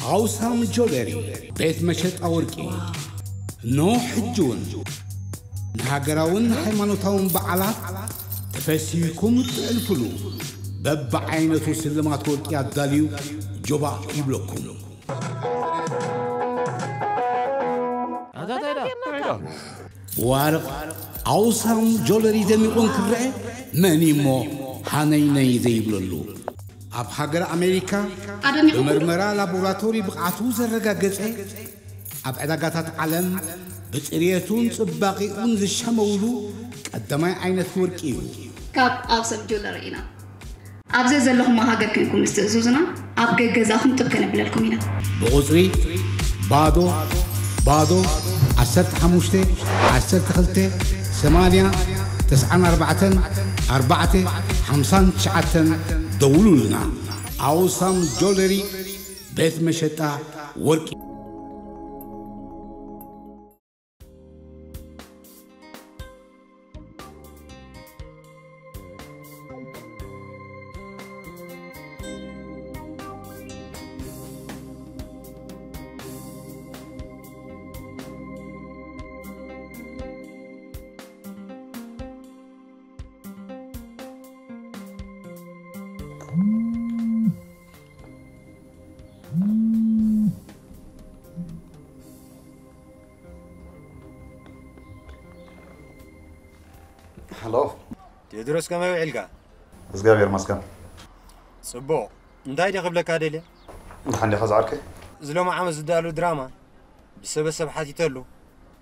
ኣውሳም ጆለሪ፣ ቤት መሸጣ ወርቂ። ኖ ሕጂ እውን ንሃገራውን ሃይማኖታውን በዓላት ተፈሲህኩም እትዕልፍሉ በብዓይነቱ ስልማት ወርቂ ኣዳልዩ ጆባእ ይብለኩም። ዋርቕ ኣውሳም ጆለሪ ደሚቑ እንክረአ መን እሞ ሃነይነይ ዘይብለሉ? ኣብ ሃገር ኣሜሪካ ኣደኒኹም ዶ? ብመርመራ ላቦራቶሪ ብቕዓቱ ዘረጋገጸ፣ ኣብ ዕዳጋታት ዓለም ብጽርየቱን ጽባቒኡን ዝሸመውሉ ቀዳማይ ዓይነት ወርቂ እዩ። ካብ ኣውሳም ጆለሪ ኢና። ኣብ ዘዘለኹሞ ሃገር ኮይንኩም ምስ ትእዝዙና ኣብ ገገዛኹም ጥብ ከነብለልኩም ኢና። ብቑጽሪ ባዶ ባዶ ዓሰርተ ሓሙሽተ ዓሰርተ ክልተ ሰማንያ ተስዓን ኣርባዕተን ኣርባዕተ ሓምሳን ትሽዓተን ደውሉልና። ኣውሳም ጆለሪ ቤት መሸጣ ወርቂ። ሃሎ። ቴድሮስ፣ ከመይ ውዒልካ? እግዚኣብሔር ይመስገን። ጽቡቕ። እንታይ ድየ ክብለካ ደልየ? ደሓን ዲኻ ዝዓርከይ? እዚ ሎሚ ዓመት ዝዳሎ ድራማ ብሰበ ሰብ ሓቲተሉ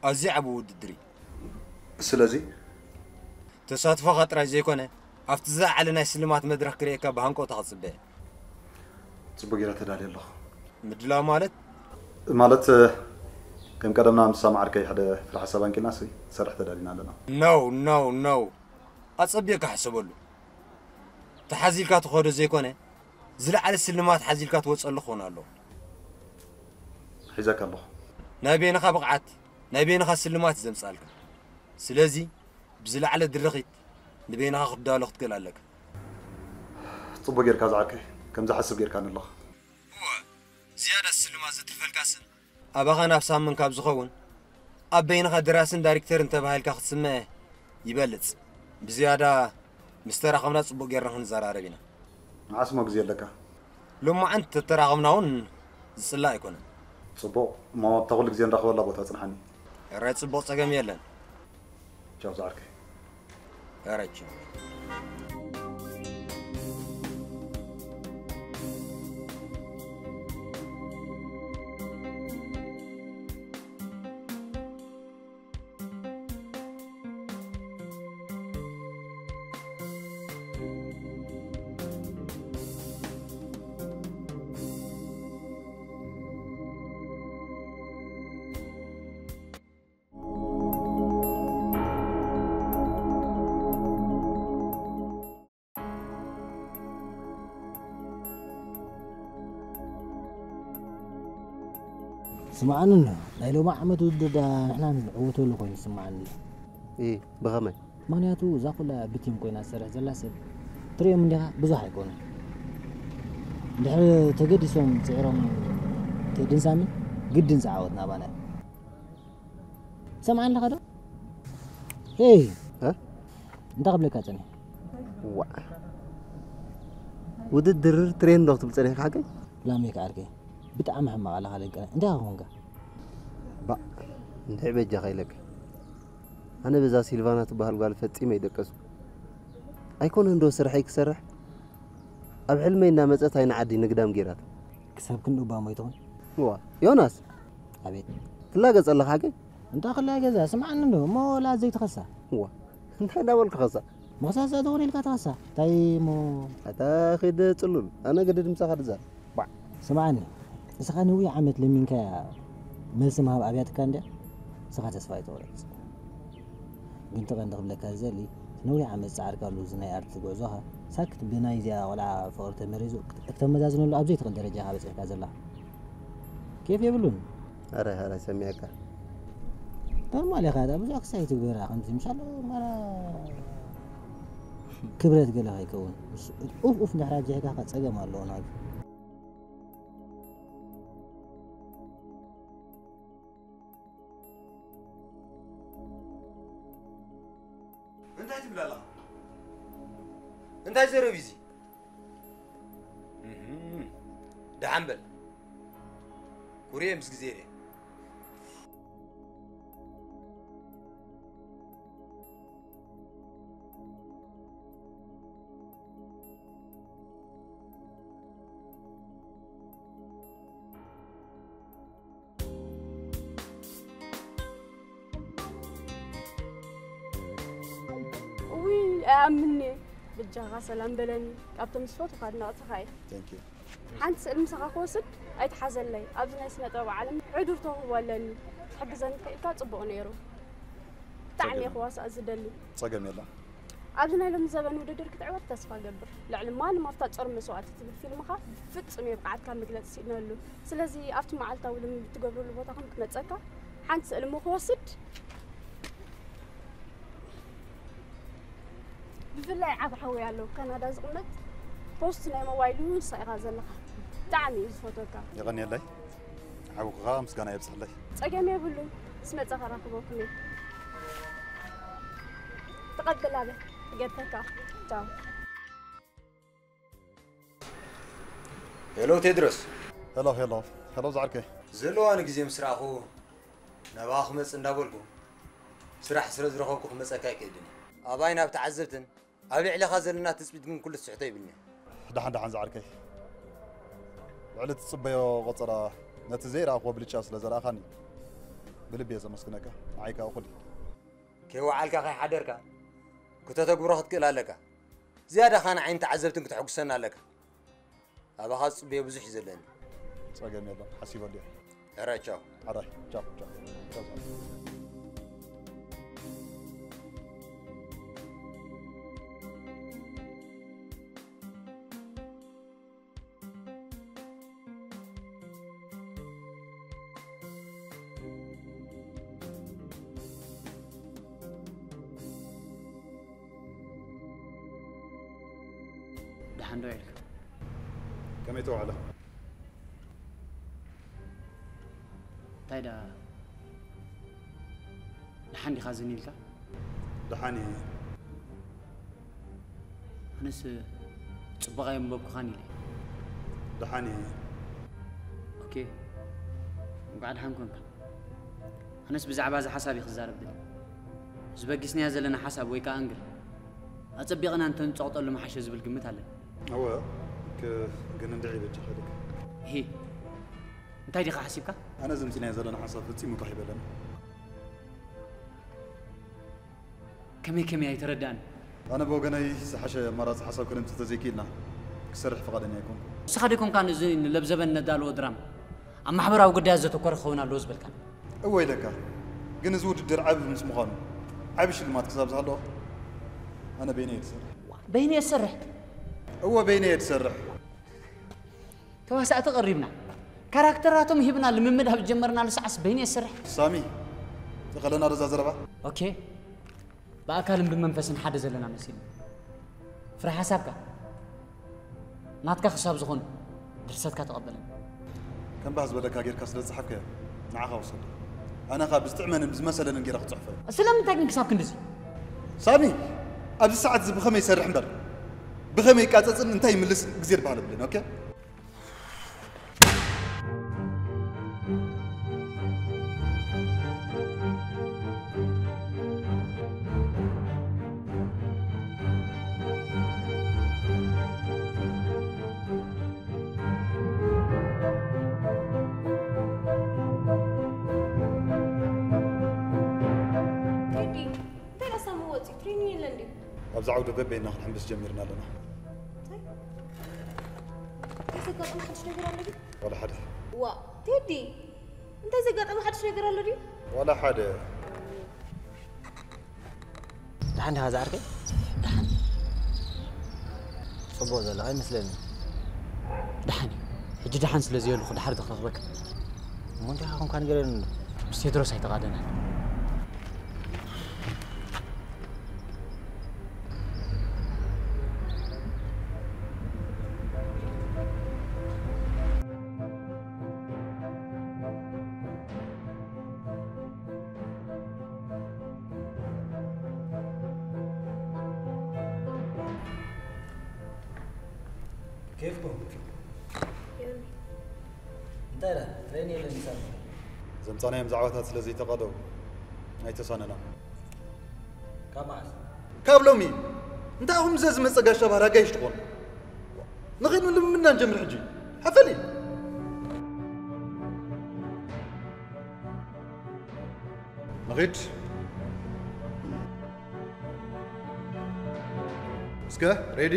ኣዝዩ ዓቢ ውድድር እዩ። ስለዚ? ተሳትፎኻ ጥራይ ዘይኮነ፣ ኣብቲ ዝለዓለ ናይ ስልማት መድረኽ ክርእየካ ብሃንቀውታ ክጽበ እየ። ጽቡቕ ጌረ ተዳልየ ኣለኹ። ምድላው ማለት? ማለት፣ ከም ቀደምና ምስ ሰማዕርከይ ሓደ ፍረ ሓሳብ ኣንቂልና ሲ፣ ንሰርሕ ተዳሊና ኣለና። No, no, no። ኣጸቢቕካ ሕሰበሉ። ተሓዚልካ ትኸዶ ዘይኮነ፣ ዝለዓለ ስልማት ሓዚልካ ትወጸሉ ክኾን ኣለዎ። ሒዘካ ኣለኹ። ናይ በይንኻ ብቕዓት፣ ናይ በይንኻ ስልማት እዩ ዘምጽኣልካ። ስለዚ፣ ብዝለዓለ ድርኺት ንበይንኻ ክትዳሎ ክትክእል ኣለካ። ጽቡቕ ጌርካ ዝዓርከይ፣ ከም ዝሓስብ ጌርካኒ ኣለኻ። እወ፣ ዝያዳ ስልማት ዘትርፈልካ ስም ኣባኻ ናብ ሳምን ካብ ዝኸውን፣ ኣብ በይንኻ ደራስን ዳይሬክተርን ተባሂልካ ክትስመ ይበልጽ። ብዝያዳ ምስ ተራኸብና ጽቡቕ ጌርና ክንዘራረብ ኢና። መዓስ እሞ ግዜ ኣለካ? ሎማዓንቲ ተተራኸብና እውን ዝጽላእ ኣይኮነን። ጽቡቕ፣ እሞ ኣብታ ኩሉ ግዜ ንራኸበላ ቦታ ጽንሓኒ። ሕራይ ጽቡቕ፣ ጸገም የለን። ቻው ዝዓርከይ። ሕራይ ቻው። ስምዓኒ እንዶ፣ ናይ ሎሚ ዓመት ውድድር ደኣ ንሕና ንዕወተሉ ኮይኑ ይስምዓኒ ኣሎ። እ ብኸመይ? ምኽንያቱ እዛ ኩላ ብቲም ኮይና ትሰርሕ ዘላ ሰብ ትርእዮም እንዲኻ ብዙሕ ኣይኮኑን። እንድሕር ተገዲሶም ጽዒሮም ቴድን ሳምን ግድን ዝዓወት ናባና እዩ። ትሰምዓኒ ኣለኻ ዶ? ሄይ! እ? እንታይ ክብለካ ጸኒሐ? ዋእ! ውድድር ትሬን ዶ ክትብል ጸኒሕካ ሓቀይ? ላሜክ ዓርከይ፣ ብጣዕሚ ሕማቕ ኣለኻ ደንቀነ። እንታይ ኮንካ? ባእ! እንድዒ በጃኻ ኢለካ። ኣነ በዛ ሲልቫና ትበሃል ጓል ፈጺመ ኣይደቀስኩ። ኣይኮነን ዶ ስርሐይ ክሰርሕ? ኣብ ሕልመይ እናመጸት ኣይንዓዲ ንግዳም ጌራታ። ክሳብ ክንድኡ እባ ሞይትኹን? እዋ፣ ዮናስ! ኣቤት። ትላገጽ ኣለኻ ሓቀይ? እንታይ ክላገጻ? ስምዓኒ እንዶ፣ እሞ ወላ ዘይትኸሳ? እዋ፣ እንታይ እንዳበልኩ ኸሳ? ምኽሳስ ትኾን ኢልካ ትኸሳ? እንታይ እሞ? ኣታ ኺድ ጽሉል፣ ኣነ ገድድ ምሳኻ ድዛር። ባዕ። ስምዓኒ፣ ንስኻ ነዊሕ ዓመት ለሚንካያ መልሲ ምሃብ ኣብያትካ እንድያ፣ ንስኻ ተስፋ ኣይትቑረጽ። ግን እቲ ቀንዲ ክብለካ ዝደሊ፣ ነዊሕ ዓመት ዝጸዓርካሉ እዚ ናይ ኣርት ጉዕዞኻ ሳክት ብናይዚኣ ቆልዓ ፍቕሪ ተመሪዙ ክተመዛዝነሉ ኣብ ዘይትኽእል ደረጃ ኢኻ በጺሕካ ዘለኻ። ኬፍ የብሉን። ኣረ ኣረ ሰሚዐካ። ኖርማል ኢኻ እታ ብዙሕ ክሳይ ትግበራ ከምዚ ምሻሎ ማራ ክብረት ገለ ከይከውን። ኡፍ ኡፍ እንድሕር ኣብዚሕካ ከ ጸገም ኣለዎ ናቱ። እንታይ ትብል ኣለኻ? እንታይ ዘረብ እዩ እዚ? እህም። ደሓን በል። ኩርየ ምስ ግዜ እየ። ውይ ኣይኣምንየ። በጃኻ ሰላም በለኒ። ካብቶም ዝፈትኻ ኣድነቕትኻ እየ። Thank you። ሓንቲ ስእሊ ምሳኻ ክወስድ ኣይትሓዘለይ። ኣብዚ ናይ ስነ ጥበብ ዓለም ሕዱር ተውህቦ ኣለኒ። ክትሕግዘኒ ተኽኢልካ ጽቡቕ ነይሩ። ብጣዕሚ እየ ክዋሳእ ዝደሊ። ጸገም የለን። ኣብዚ ናይ ሎሚ ዘበን ውድድር ክትዕወት ተስፋ እገብር። ልዕሊ ማንም ኣብታ ጾር መስዋእቲ ትብል ፊልምኻ ብፍጹም እየ ብቕዓትካ ምግለጽ ስኢነሉ። ስለዚ ኣብቲ መዓልታዊ ልምምድ ትገብረሉ ቦታኹም ክመጸካ ሓንቲ ስእሊ እሞ ክወስድ ብፍላይ ዓብ ሓወይ ኣሎ ካናዳ ዝቕመጥ ፖስት ናይ ሞባይሉ ንሳ ኢኻ ዘለኻ ብጣዕሚ እዩ ዝፈትወካ። የቐንየለይ። ሓውክኻ ምስጋና የብዝሕለይ። ጸገም የብሉን ምስ መጸ ከራኽበኩም እየ። ተቐበል ኣበ ክገድፈካ። ቻው። ሄሎ ቴድሮስ። ሄሎ ሄሎ ሄሎ ዝዓርከይ። ዘለዋኒ ግዜ ምስ ረኣኹ ናብኣ ክመጽእ እንዳበልኩ ስራሕ ስለ ዝረኸብኩ ክመጸካ ኣይክእልን እየ። ኣባይን ኣብ ተዓዘብትን ኣብ ልዕሌኻ ዘለና ትጽቢት ግን ኩሉ ትስሕቶ ይብልኒ። ደሓን ደሓን ዝዓርከይ። ልዕሊ ትጽበዮ ቆጸራ ነቲ ዘይረኣኽዎ ብልጫ ስለ ዘርኣኻኒ ብልቢ እየ ዘመስግነካ። ንዓይ ከኣ እኹል እዩ። ከይወዓልካ ከይሓደርካ ክተተግብሮ ክትክእል ኣለካ። ዝያዳ ኸኣ ንዓይን ተዓዘብትን ክተሐጉሰና ኣለካ። ኣባኻ ዝጽበዮ ብዙሕ እዩ ዘለኒ። ጸገም የለን፣ ሓሲበሉ እየ። ሕረ ቻው። ሓራይ ቻው ቻው ቻው። ደሓን ዶ ኢልካ? ከመይ ተዋዕለ? እንታይ ደኣ ደሓን ዲኻ ዝን ኢልካ? ደሓን እየ። ኣነስ ጽቡቕ ኣየንበብኩኻን ኢለ። ደሓን እየ። ኦኬ፣ እንኳዕ ደሓን ኮንካ። ኣነስ ብዛዕባ እዚ ሓሳብ እየ ክዛረብ ደሊ። ዝበጊስናዮ ዘለና ሓሳብ ወይ ከኣ ኣንግል ኣጸቢቕና እንተንጸቕጠሉ ምሓሸ ዝብል ግምት ኣለኒ። እወ፣ ክ- ግን እንድዒ በጃኻ ኢለካ። ሂ፣ እንታይ ዲኻ ሓሲብካ? ኣነ እዚ ምጺናዮ ዘለና ሓሳብ ፈጺሙ ቃሕ ይበለኒ። ከመይ ከመይ ኣይተረድኣን። ኣነ ብወገነይ ዝሓሸ ኣማራጺ ሓሳብ ከነምጽእ ተዘይክኢልና ክሰርሕ ፍቓደኛ ኣይኮንኩ። ንስኻ ዶ ኣይኮንካን እዚ ንለብዘበን ነዳልዎ ድራማ ኣብ ማሕበራዊ ጉዳያት ዘተኮረ ክኸውን ኣለዎ ዝበልካን? እወ ኢለካ፣ ግን እዚ ውድድር ዓቢ ምስ ምዃኑ ዓቢ ሽልማት ክሳብ ዝሃለዎ ኣነ በይነይ እየ ዝሰርሕ። በይነይ እየ ዝሰርሕ? እወ በይነይ እየ ዝሰርሕ። ተዋሳእቲ ቀሪብና ካራክተራቶም ሂብና ልምምድ ኣብ ዝጀመርናሉ ሰዓትስ በይነይ እየ ዝሰርሕ። ሳሚ ተኸለና ዶ እዛ ዘረባ። ኦኬ ብኣካልን ብመንፈስን ሓደ ዘለና መሲሉ ፍረ ሓሳብካ ናትካ ክሳብ ዝኾን ድርሰትካ ተቐበለኒ። ከም ባህ ዝበለካ ጌርካ ስለ ዝጸሓፍካዮ ንዓኻ ውሰዶ። ኣነ ኸኣ ብዝጥዕመንን ብዝመሰለንን ጌረ ክጽሕፎ እየ። ስለምንታይ ግን ክሳብ ክንድዚ? ሳሚ ኣብዚ ሰዓት እዚ ብኸመይ ይሰርሕ እምበር ብኸመይ ይቃጸጽን እንታይ ይምልስ ግዜ ዝበሃል የብሉን። ኦኬ። ቴዲ፣ እንታይ ደኣ ሳሚ ወፂኡ? ትሬኒንግ የለን ድዩ? ኣብዚ ዓውዲ በበይና ክንሕምብስ ጀሚርና ኣለና። እንታይ ዘጋጠመ ሓድሽ ነገር ኣሎ ድዩ? ዋላ ሓደ። ዋእ ቴዲ እንታይ ዘጋጠመ ሓድሽ ነገር ኣሎ ድዩ? ዋላ ሓደ። ደሓን ዲኻ ዝዓርከይ? ደሓን። ጽቡቕ ዘለኻ ይመስለኒ። ደሓን እዩ። ሕጂ ደሓን ስለ ዘየለኹ ድሓር ዶ ክረኽበካ? እሞ እንታይ ኾንካ ንገረኒ እንዶ። ምስ ቴድሮስ ኣይተቓደናን። كيفكم؟ እንታይ ደኣ ትሬን የለን ይሳል። ዘምጻናዮም ዛዕባታት ስለ ዘይተቐደው ኣይተሳነና። ካብ መዓስ? ካብ ሎሚ። እንታይ ኢኹም ዘ ዝመጸ ጋሻ ባህር ኣጋይሽ ትኾኑ? ንኸይድ ልምምድና ንጀምር ሕጂ። ሓፈሊ። ንኺድ። እስከ ሬዲ።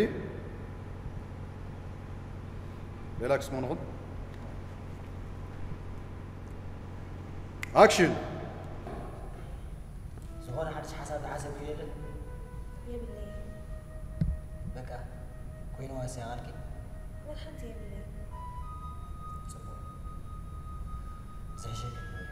ሪላክስ መሆንኹም። ኣክሽን። ዝኾነ ሓድሽ ሓሳብ ዝሓሰብክዮ የለን? የብለይን። በቃ ኮይንዋ እስያ ቃልኪ? ወላ ሓንቲ የብለይን። ጽቡቕ። ዝሕሸኪ ግበሪ።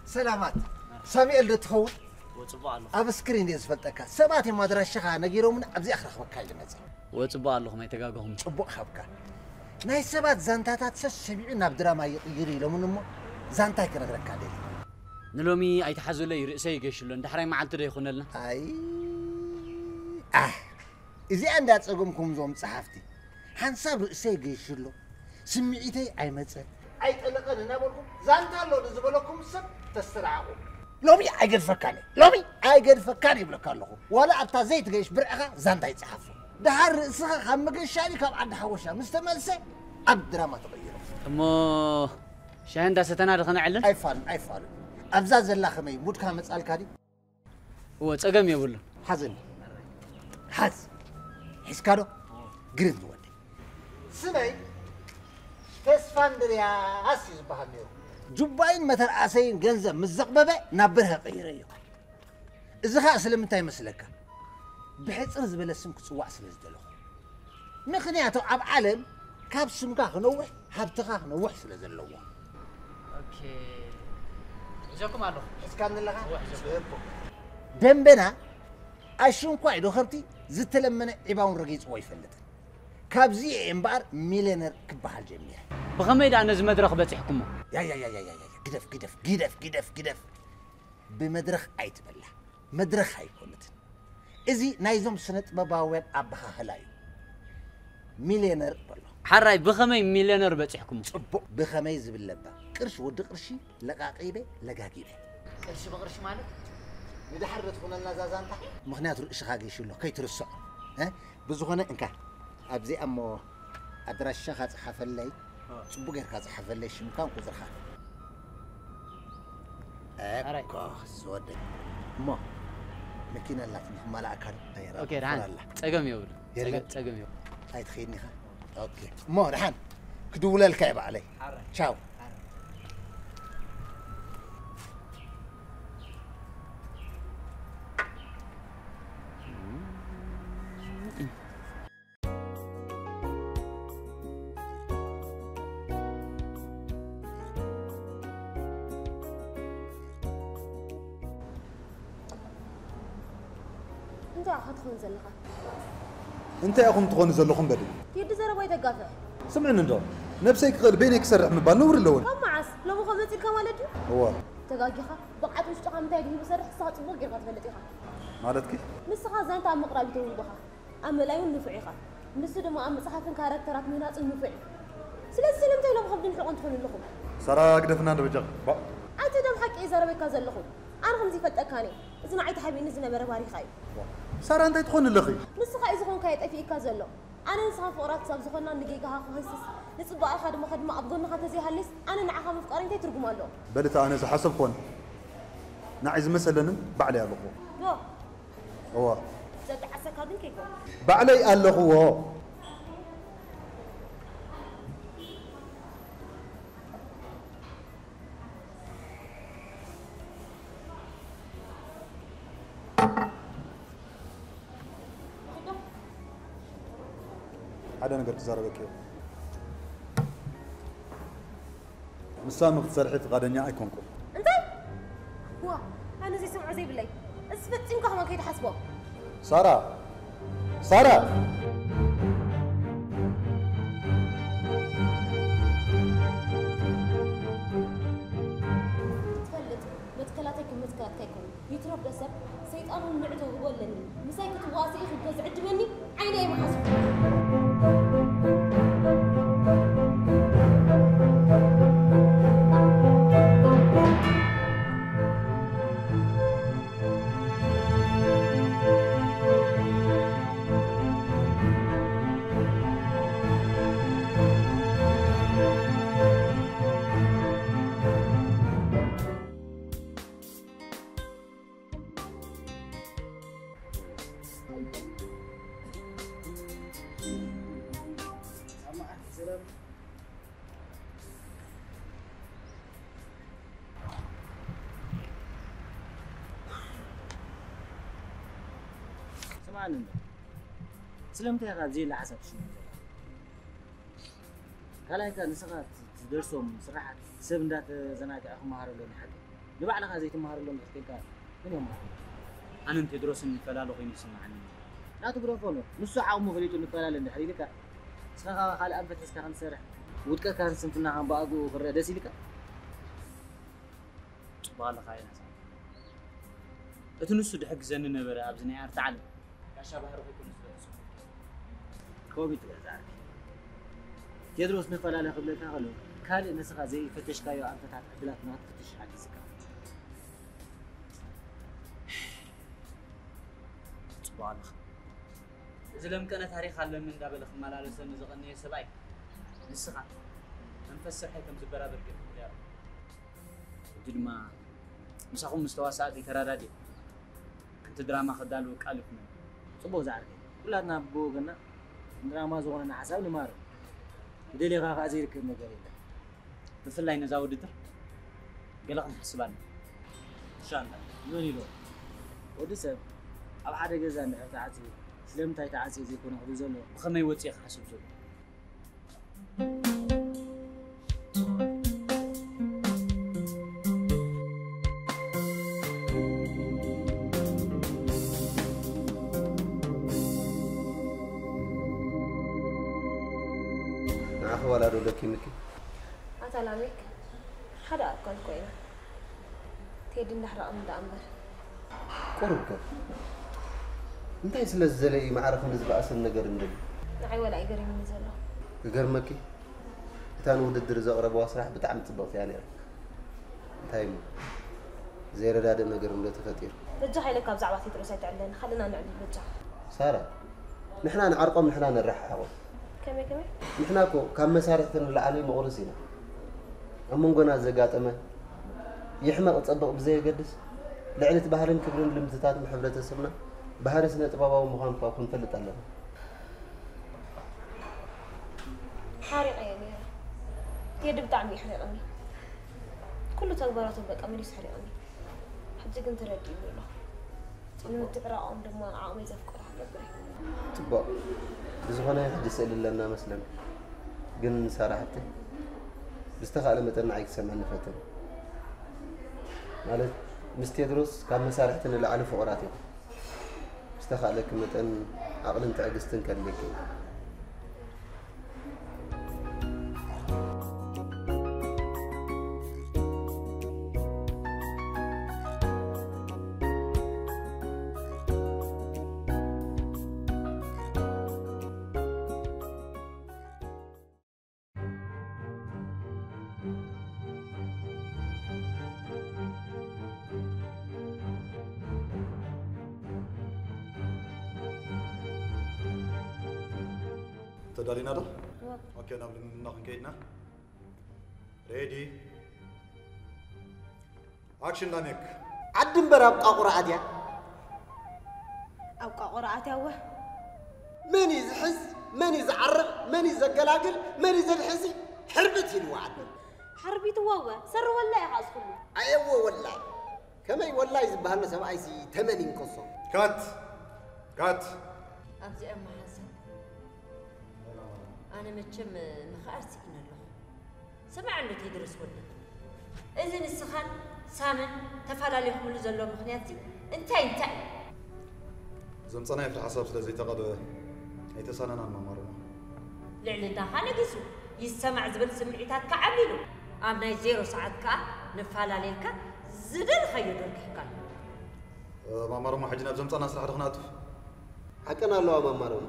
ሰላማት። ሳሙኤል ዶ ትኸውን? ወጽቡቕ ኣሎ። ኣብ ስክሪን እየ ዝፈልጠካ። ሰባት እዮም ኣድራሻኻ ነጊሮምን ኣብዚኣ ክረኽበካ ኢለ መጸ። ወጽቡቕ ኣለኹም፣ ኣይተጋገኹም። ጽቡቕ ሃብካ። ናይ ሰባት ዛንታታት ሰሰቢዑ ናብ ድራማ ይቕይር ኢሎምን እሞ ዛንታይ ክነግረካ ደሊ። ንሎሚ ኣይተሓዘለይ፣ ርእሰይ ይገሽሎ። ንዳሕራይ መዓልቲ ዶ ይኹነልና? ኣይ፣ ኣህ፣ እዚኣ እንዳ ጸገምኩም ዞም ጸሓፍቲ። ሓንሳብ ርእሰይ ገይሽሎ፣ ስምዒተይ ኣይመጸን፣ ኣይጠለቐን እናበልኩም ዛንታ ኣሎ ንዝበለኩም ሰብ ተስተርዓቑ። ሎሚ ኣይገድፈካን እየ፣ ሎሚ ኣይገድፈካን ይብለካ ኣለኹ። ዋላ ኣብታ ዘይትገይሽ ብርዕኻ ዛንታ ይጸሓፎ። ደሓር ርእስኻ ካብ መገሻኒ ካብ ዓዲ ሓወሻ ምስ ተመልሰ ኣብ ድራማ ተቐይሮ። እሞ ሻሂ እንዳሰተና ዶ ከነዕልል? ኣይፋሉን፣ ኣይፋሉን። ኣብዛ ዘላ ከመይ ሙድካ መጻልካ ድዩ? እወ፣ ጸገም የብሉን። ሓዘኒ። ሓዝ። ሒዝካ ዶ? ግርም ዝወደይ። ስመይ ተስፋ እንድርያስ እዩ ዝበሃል ነይሩ። ጁባይን መተርኣሰይን ገንዘብ ምስ ዘቕበበ ናብ ብርሀ ቀይረዮ። እዚ ኸኣ ስለምንታይ ይመስለካ? ብሕጽር ዝበለ ስም ክጽዋዕ ስለ ዝደለኹ። ምኽንያቱ ኣብ ዓለም ካብ ስምካ ክነውሕ ሃብትኻ ክነውሕ ስለ ዘለዎ። ኦኬ። ሒዘኩም ኣለኹ። ሒዝካኒ ኣለኻ? እወ፣ ሒዘኩም። ጽቡቕ። ደንበና ኣሽንኳይ ዶ ከብቲ ዝተለመነ ዒባውን ረጊጽዎ ኣይፈልጥን። ካብዚ እየ እምበኣር ሚልዮነር ክበሃል ጀሚረ። ብኸመይ ደኣ ነዚ መድረኽ በጺሕኩሞ? ያ፣ ያ፣ ያ፣ ያ፣ ያ፣ ያ፣ ግደፍ፣ ግደፍ፣ ግደፍ፣ ግደፍ፣ ግደፍ። ብመድረኽ ኣይትበላ። መድረኽ ኣይኮነትን። እዚ ናይዞም ስነ ጥበባውያን ኣበሃህላ እዩ። ሚልዮነር በሎ። ሓራይ ብኸመይ ሚልዮነር በጺሕኩም? ጽቡቕ፣ ብኸመይ ዝብል ለባ። ቅርሺ ወዲ ቅርሺ ለቓቒበ ለጋጊበ። ቅርሺ ብቕርሺ ማለት? ንድሓር ዶ ትኾነልና እዛ ዛንታ? ምኽንያቱ ርእስኻ ገይሹ ኣሎ፣ ከይትርስዖ። እ? ብዝኾነ እንካ፣ ኣብዚኣ እሞ ኣድራሻኻ ጸሓፈለይ። ኦ። ጽቡቕ ጌርካ ጸሓፈለይ ሽምካን ቁጽርኻ። ኣራይ። እኮ ዝወደይ። እሞ መኪና ኣላትኒ ክማልኣካ ዶ? ኣየራ ኦኬ፣ ደሓን። ኣላ። ጸገም የብሉ። የለን? ጸገ-፣ ጸገም የብሉ። ኣይትኸይድኒ ኢኻ? ኦኬ። እሞ ደሓን ክድውለልካ እየ ባዕለይ። ሓራይ። ቻው። ሓራይ። እንታይ ኢኻ ትኸውን ዘለኻ? እንታይ ኢኹም ትኾኑ ዘለኹም በሊ? ቴዲ ዘረባ ይተጋፍሕ። ስምዕኒ እንዶ፣ ነብሰይ ክኽእል በይነይ ክሰርሕ ምባል ነውሪ ኣለዎን? ካብ መዓስ? ሎሚ እኮ መጺእካ ማለት ድዩ? እወ። ተጋጊኻ። ብቕዓት ውሽጥኻ ምንታይ ድዩ ዝሰርሕ ንስኻ ጽቡቕ ጌርካ ትፈልጥ ኢኻ። ማለትኪ? ንስኻ ዛንታ ኣብ ምቕራብ እዩ ተውሂቡኻ። ኣመላይ እውን ንፉዕ ኢኻ። ንሱ ድማ ኣብ ምጽሓፍን ካራክተራት ምህናጽን ንፉዕ እዩ። ስለዚ ስለምንታይ ሎም ከም ድንሕቖን ትኾኑ ኣለኹም? ሳራ ግደፍና እንዶ በጃኺ። ባ- ኣቲ ደም ሓቂ እየ ዘረበካ ዘለኹ። ኣነ ከም ዘይፈልጠካን እየ። እዚ ንዓይ ተሓቢእኒ ዝነበረ ባሪኻ እዩ። ሳራ እንታይ ትኾኒ ኣለኺ? ንስኻ እዩ ዝኾንካዮ ጠፊእካ ዘሎ። ኣነ ንስኻ ፍቕራት ክሳብ ዝኾንና ንጌጋኻ ክኸስስ፣ ንጽባቐኻ ድማ ከድማ ኣብ ጎንኻ ተዘይሃልስ፣ ኣነ ንዓኻ ምፍቃረይ እንታይ ትርጉም ኣለዎ? በል እታ ኣነ ዝሓሰብኩዎን ንዓይ ዝመሰለንን ባዕለይ ኣለኹዎ። ዶ? እወ። ዘጣዓሰካ ግን ከይኮን። ባዕለይ ኣለኹዎ። ሓደ ነገር ክዛረበኪ እየ። ምሳሚ ክትሰርሒ ፍቓደኛ ኣይኮንኩን። እንታይ? ዋ፣ ኣነ ዘይሰምዖ ዘይብለይ። እዚ ፈጺምካ ከማን ከይትሓስቦ። ሳራ! ሳራ! ትፈልጥ፣ መትከላተይ ከም መትከላትካ ኣይኮነን። ይትረፍ ዶ ሰብ፣ ሰይጣን እውን ምዕቶ ህቦ ኣለኒ። ምሳይ ክትዋሰኢ ክብዶ ዝዕድመኒ ዓይነ ኣይመሓዝኩ። ስምዓኒ እንዶ፣ ስለምንታይ ኢኻ ኣብ ዘየለ ሓሳብ ትሽመም ዘለኻ? ካልኣይ ከኣ ንስኻ ት-፣ ትደርሶም ስራሓት ሰብ እንዳተዘናግዐ ክመሃረሎም ሓቂ፣ ንባዕልኻ ዘይትመሃረሎም እንድሕር ኮይንካ መን ይመሃረሎም? ኣነን ቴድሮስን ንፈላለ ኮይኑ ይስምዓኒ። ናቱ ግደፎ ኣሎ። ንሱ ዓቕሙ ፈሊጡ ንፈላለ እንድሕር ኢልካ፣ ንስኻ ከኣ ካልእ ኣንፈት ሒዝካ ከም ትሰርሕ፣ ውድቀትካን ስንፍናኻን ብኣግኡ ክረአ ደስ ኢልካ? ጽቡቕ ኣለኻ ዮናስ። እቲ ንሱ ድሕግዘኒ ነበረ ኣብዚ ናይ ኣርት ዓለም። ጋሻ ባህሪ ኮይኩ ንዝበለሱ። ኮቢት ገዛ ዓርኪ። ቴድሮስ ንፈላለ ክብለካ ከሎ፣ ካልእ ንስኻ ዘይፈተሽካዮ ኣንፈታት ዕድላት ንኽትፍትሽ ሓጊዝካ። ጽቡቕ ኣለኻ። እዚ ለምቀነ ታሪኽ ኣለኒ እንዳበለ ክመላለሰኒ ዝቐነየ ሰብኣይ ንስኻ መንፈስ ስርሐይ ከም ዝበራበር ገይርኩ እያ። ሕጂ ድማ ምሳኹም ምስ ተዋሳእቲ ተራዳድየ ሓንቲ ድራማ ከዳልው ቃል ይኹነኒ። ጽቡቕ ዝዓርከይ። ኩላትና ብወገንና ንድራማ ዝኾነና ሓሳብ ንማረም። ዝደለኻ ከኣ ዘይርከብ ነገር የለን። ብፍላይ ነዛ ውድድር ገለ ክንሓስብ ኣለና። ሻንዳ፣ መን ኢሉ? ወዲ ሰብ ኣብ ሓደ ገዛ እንድሕር ተዓጽዩ፣ ስለምንታይ ተዓጽየ ዘይኮነ ክብል ዘሎ፣ ብኸመይ ወጺኤ ክሓስብ ዘሎ። ንዓኺ ዋላ ዶ ደኪምኪ? ኣታ ላሜክ፣ ሓደ ኣካል እኮ ኢና። ቴዲ እንዳሕረቐኒ ደኣ እምበር። ቁሩብ ከ እንታይ ስለ ዝዘለ እዩ ማዕረ ክንዲ ዝበኣሰን ነገር እንደልዩ? ንዓይ ወላ እዩ ገሪሙኒ ዘሎ። ክገርመኪ፣ እታ ንውድድር ዘቕረብዋ ስራሕ ብጣዕሚ ጽብቕቲ እያ ነይራ። እንታይ እሞ ዘይረዳድእ ነገር እንዶ ተፈጢሩ? በጃኻ ኢለካ ብዛዕባ ቴድሮስ ኣይተዕልለኒ፣ ካልእና ነዕልል በጃኻ። ሳራ፣ ንሕና ንዓርቆም ንሕና ነረሓሕቖም። ከመይ ከመይ? ንሕና እኮ ካብ መሳርሕቲ ንላዕሊ ምቑርስ ኢና። ኣብ መንጎና ዘጋጠመ ይሕመቕ ጸብቕ ብዘየገድስ፣ ልዕሊ እቲ ባህልን ክብርን ልምድታትን ሕብረተሰብና፣ ባህሪ ስነ ጥበባዊ ምዃኑ እኳ ክንፈልጥ ኣለና። ሓሪቐዮ ነይረ። ቴዲ ብጣዕሚ እዩ ኣሕሪቕኒ። ኩሉ ተግባራቱ በቃ መሊሱ ኣሕሪቕኒ። ሕጂ ግን ተረዲኡኒ ኣሎ። ንምትዕራቖም ድማ ዓቕመይ ዘፍቅዶ ክገብር እየ። ጽቡቕ። ብዝኾነ ሕጂ ስእሊ ኣለና መስለኒ። ግን ሳራ ሓብተይ፣ ብዝተኻእለ መጠን ንዓይ ክትሰምዕኒ ፈትን። ማለት፣ ምስ ቴድሮስ ካብ መሳርሕቲ ንላዕሊ ፍቑራት ኢኹም። ብዝተኻእለኪ መጠን ዓቕልን ትዕግስትን ከድልየኪ እዩ። ተዳሊና ዶ? ኦኬ፣ ናብ ልምምድና ክንከይድና። ሬዲ፣ ኣክሽን። ላሜክ። ዓዲ እምበር ኣብ ቃቑራ ኣድያ። ኣብ ቃቑራ ኣትያወ። መን እዩ ዝሕዝ? መን እዩ ዝዓርቕ? መን እዩ ዘገላግል? መን እዩ ዘድሕዚ? ሕርብት ኢልዎ ዓዲ። ሓርቢትዎ ወ፣ ሰሪ ወላይ ኢኻ ዝኽሉ። ኣየዎ ወላይ። ከመይ ወላይ ዝበሃል ሰብኣይሲ ተመን ይንከሶ። ካት! ካት! ኣብዚኦም መሓዛ ኣነ መቸም ምኽኣል ስኢነ ኣለኹ። ስማዕ ኣሎ ቴድሮስ ወዲ፣ እዚ ንስኻን ሳምን ተፈላለኹምሉ ዘሎ ምኽንያት እዚ እንታይ እንታይ እዩ? ዘምጸናዮ ፍረ ሓሳብ ስለ ዘይተቐደወ ኣይተሳነናን መማርና። ልዕልናኻ ነጊሱ ይሰማዕ ዝብል ስምዒታትካ ዓቢሉ ኣብ ናይ ዜሮ ሰዓት ከኣ ንፈላለየልካ ዝደለኻዮ ደርጊሕካ ኣሎ። ማማሮሞ ሕጂ ናብ ዘምጻና ስራሕ ዶ ክነኣትፍ? ሓቀን ኣለዋ ማማሮሞ።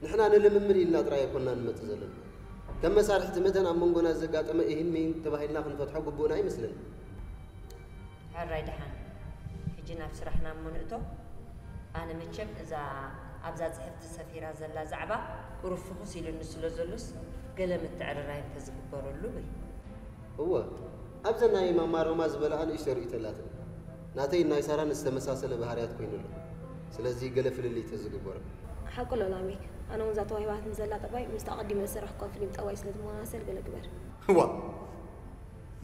ንሕና ንልምምድ ኢልና ጥራይ ኣይኮንና ንመጽእ ዘለና። ከም መሳርሕቲ መተን ኣብ መንጎና ዘጋጠመ ኢሂን ሚሂን ተባሂልና ክንፈትሖ ግቡእና ኣይመስለኒ። ሕራይ ደሓን። ሕጂ ናብ ስራሕና እሞ ንእቶ። ኣነ መቸም እዛ ኣብዛ ጽሕፍቲ ሰፊራ ዘላ ዛዕባ ቁሩብ ፍኹስ ኢሉኒ ስለ ዘሎስ ገለ ምትዕርራይ እንተዝግበረሉ ብል። እወ፣ ኣብዘን ናይ ማማ ሮማ ዝበልኣ ንእሽቶ ርእይቶ ኣላትኒ። ናተይን ናይ ሳራን ዝተመሳሰለ ባህርያት ኮይኑ ኣሎ። ስለዚ ገለ ፍልልይ ተዝግበሮ። ሓቁ ኣሎ ላሜክ። ኣነ እውን እዛ ተዋሂባትኒ ዘላ ጠባይ ምስቲ ኣቐዲመ ዝሰራሕኩዋ ፊልም ጠባይ ስለ ትመሳሰል ገለ ግበር። እዋ፣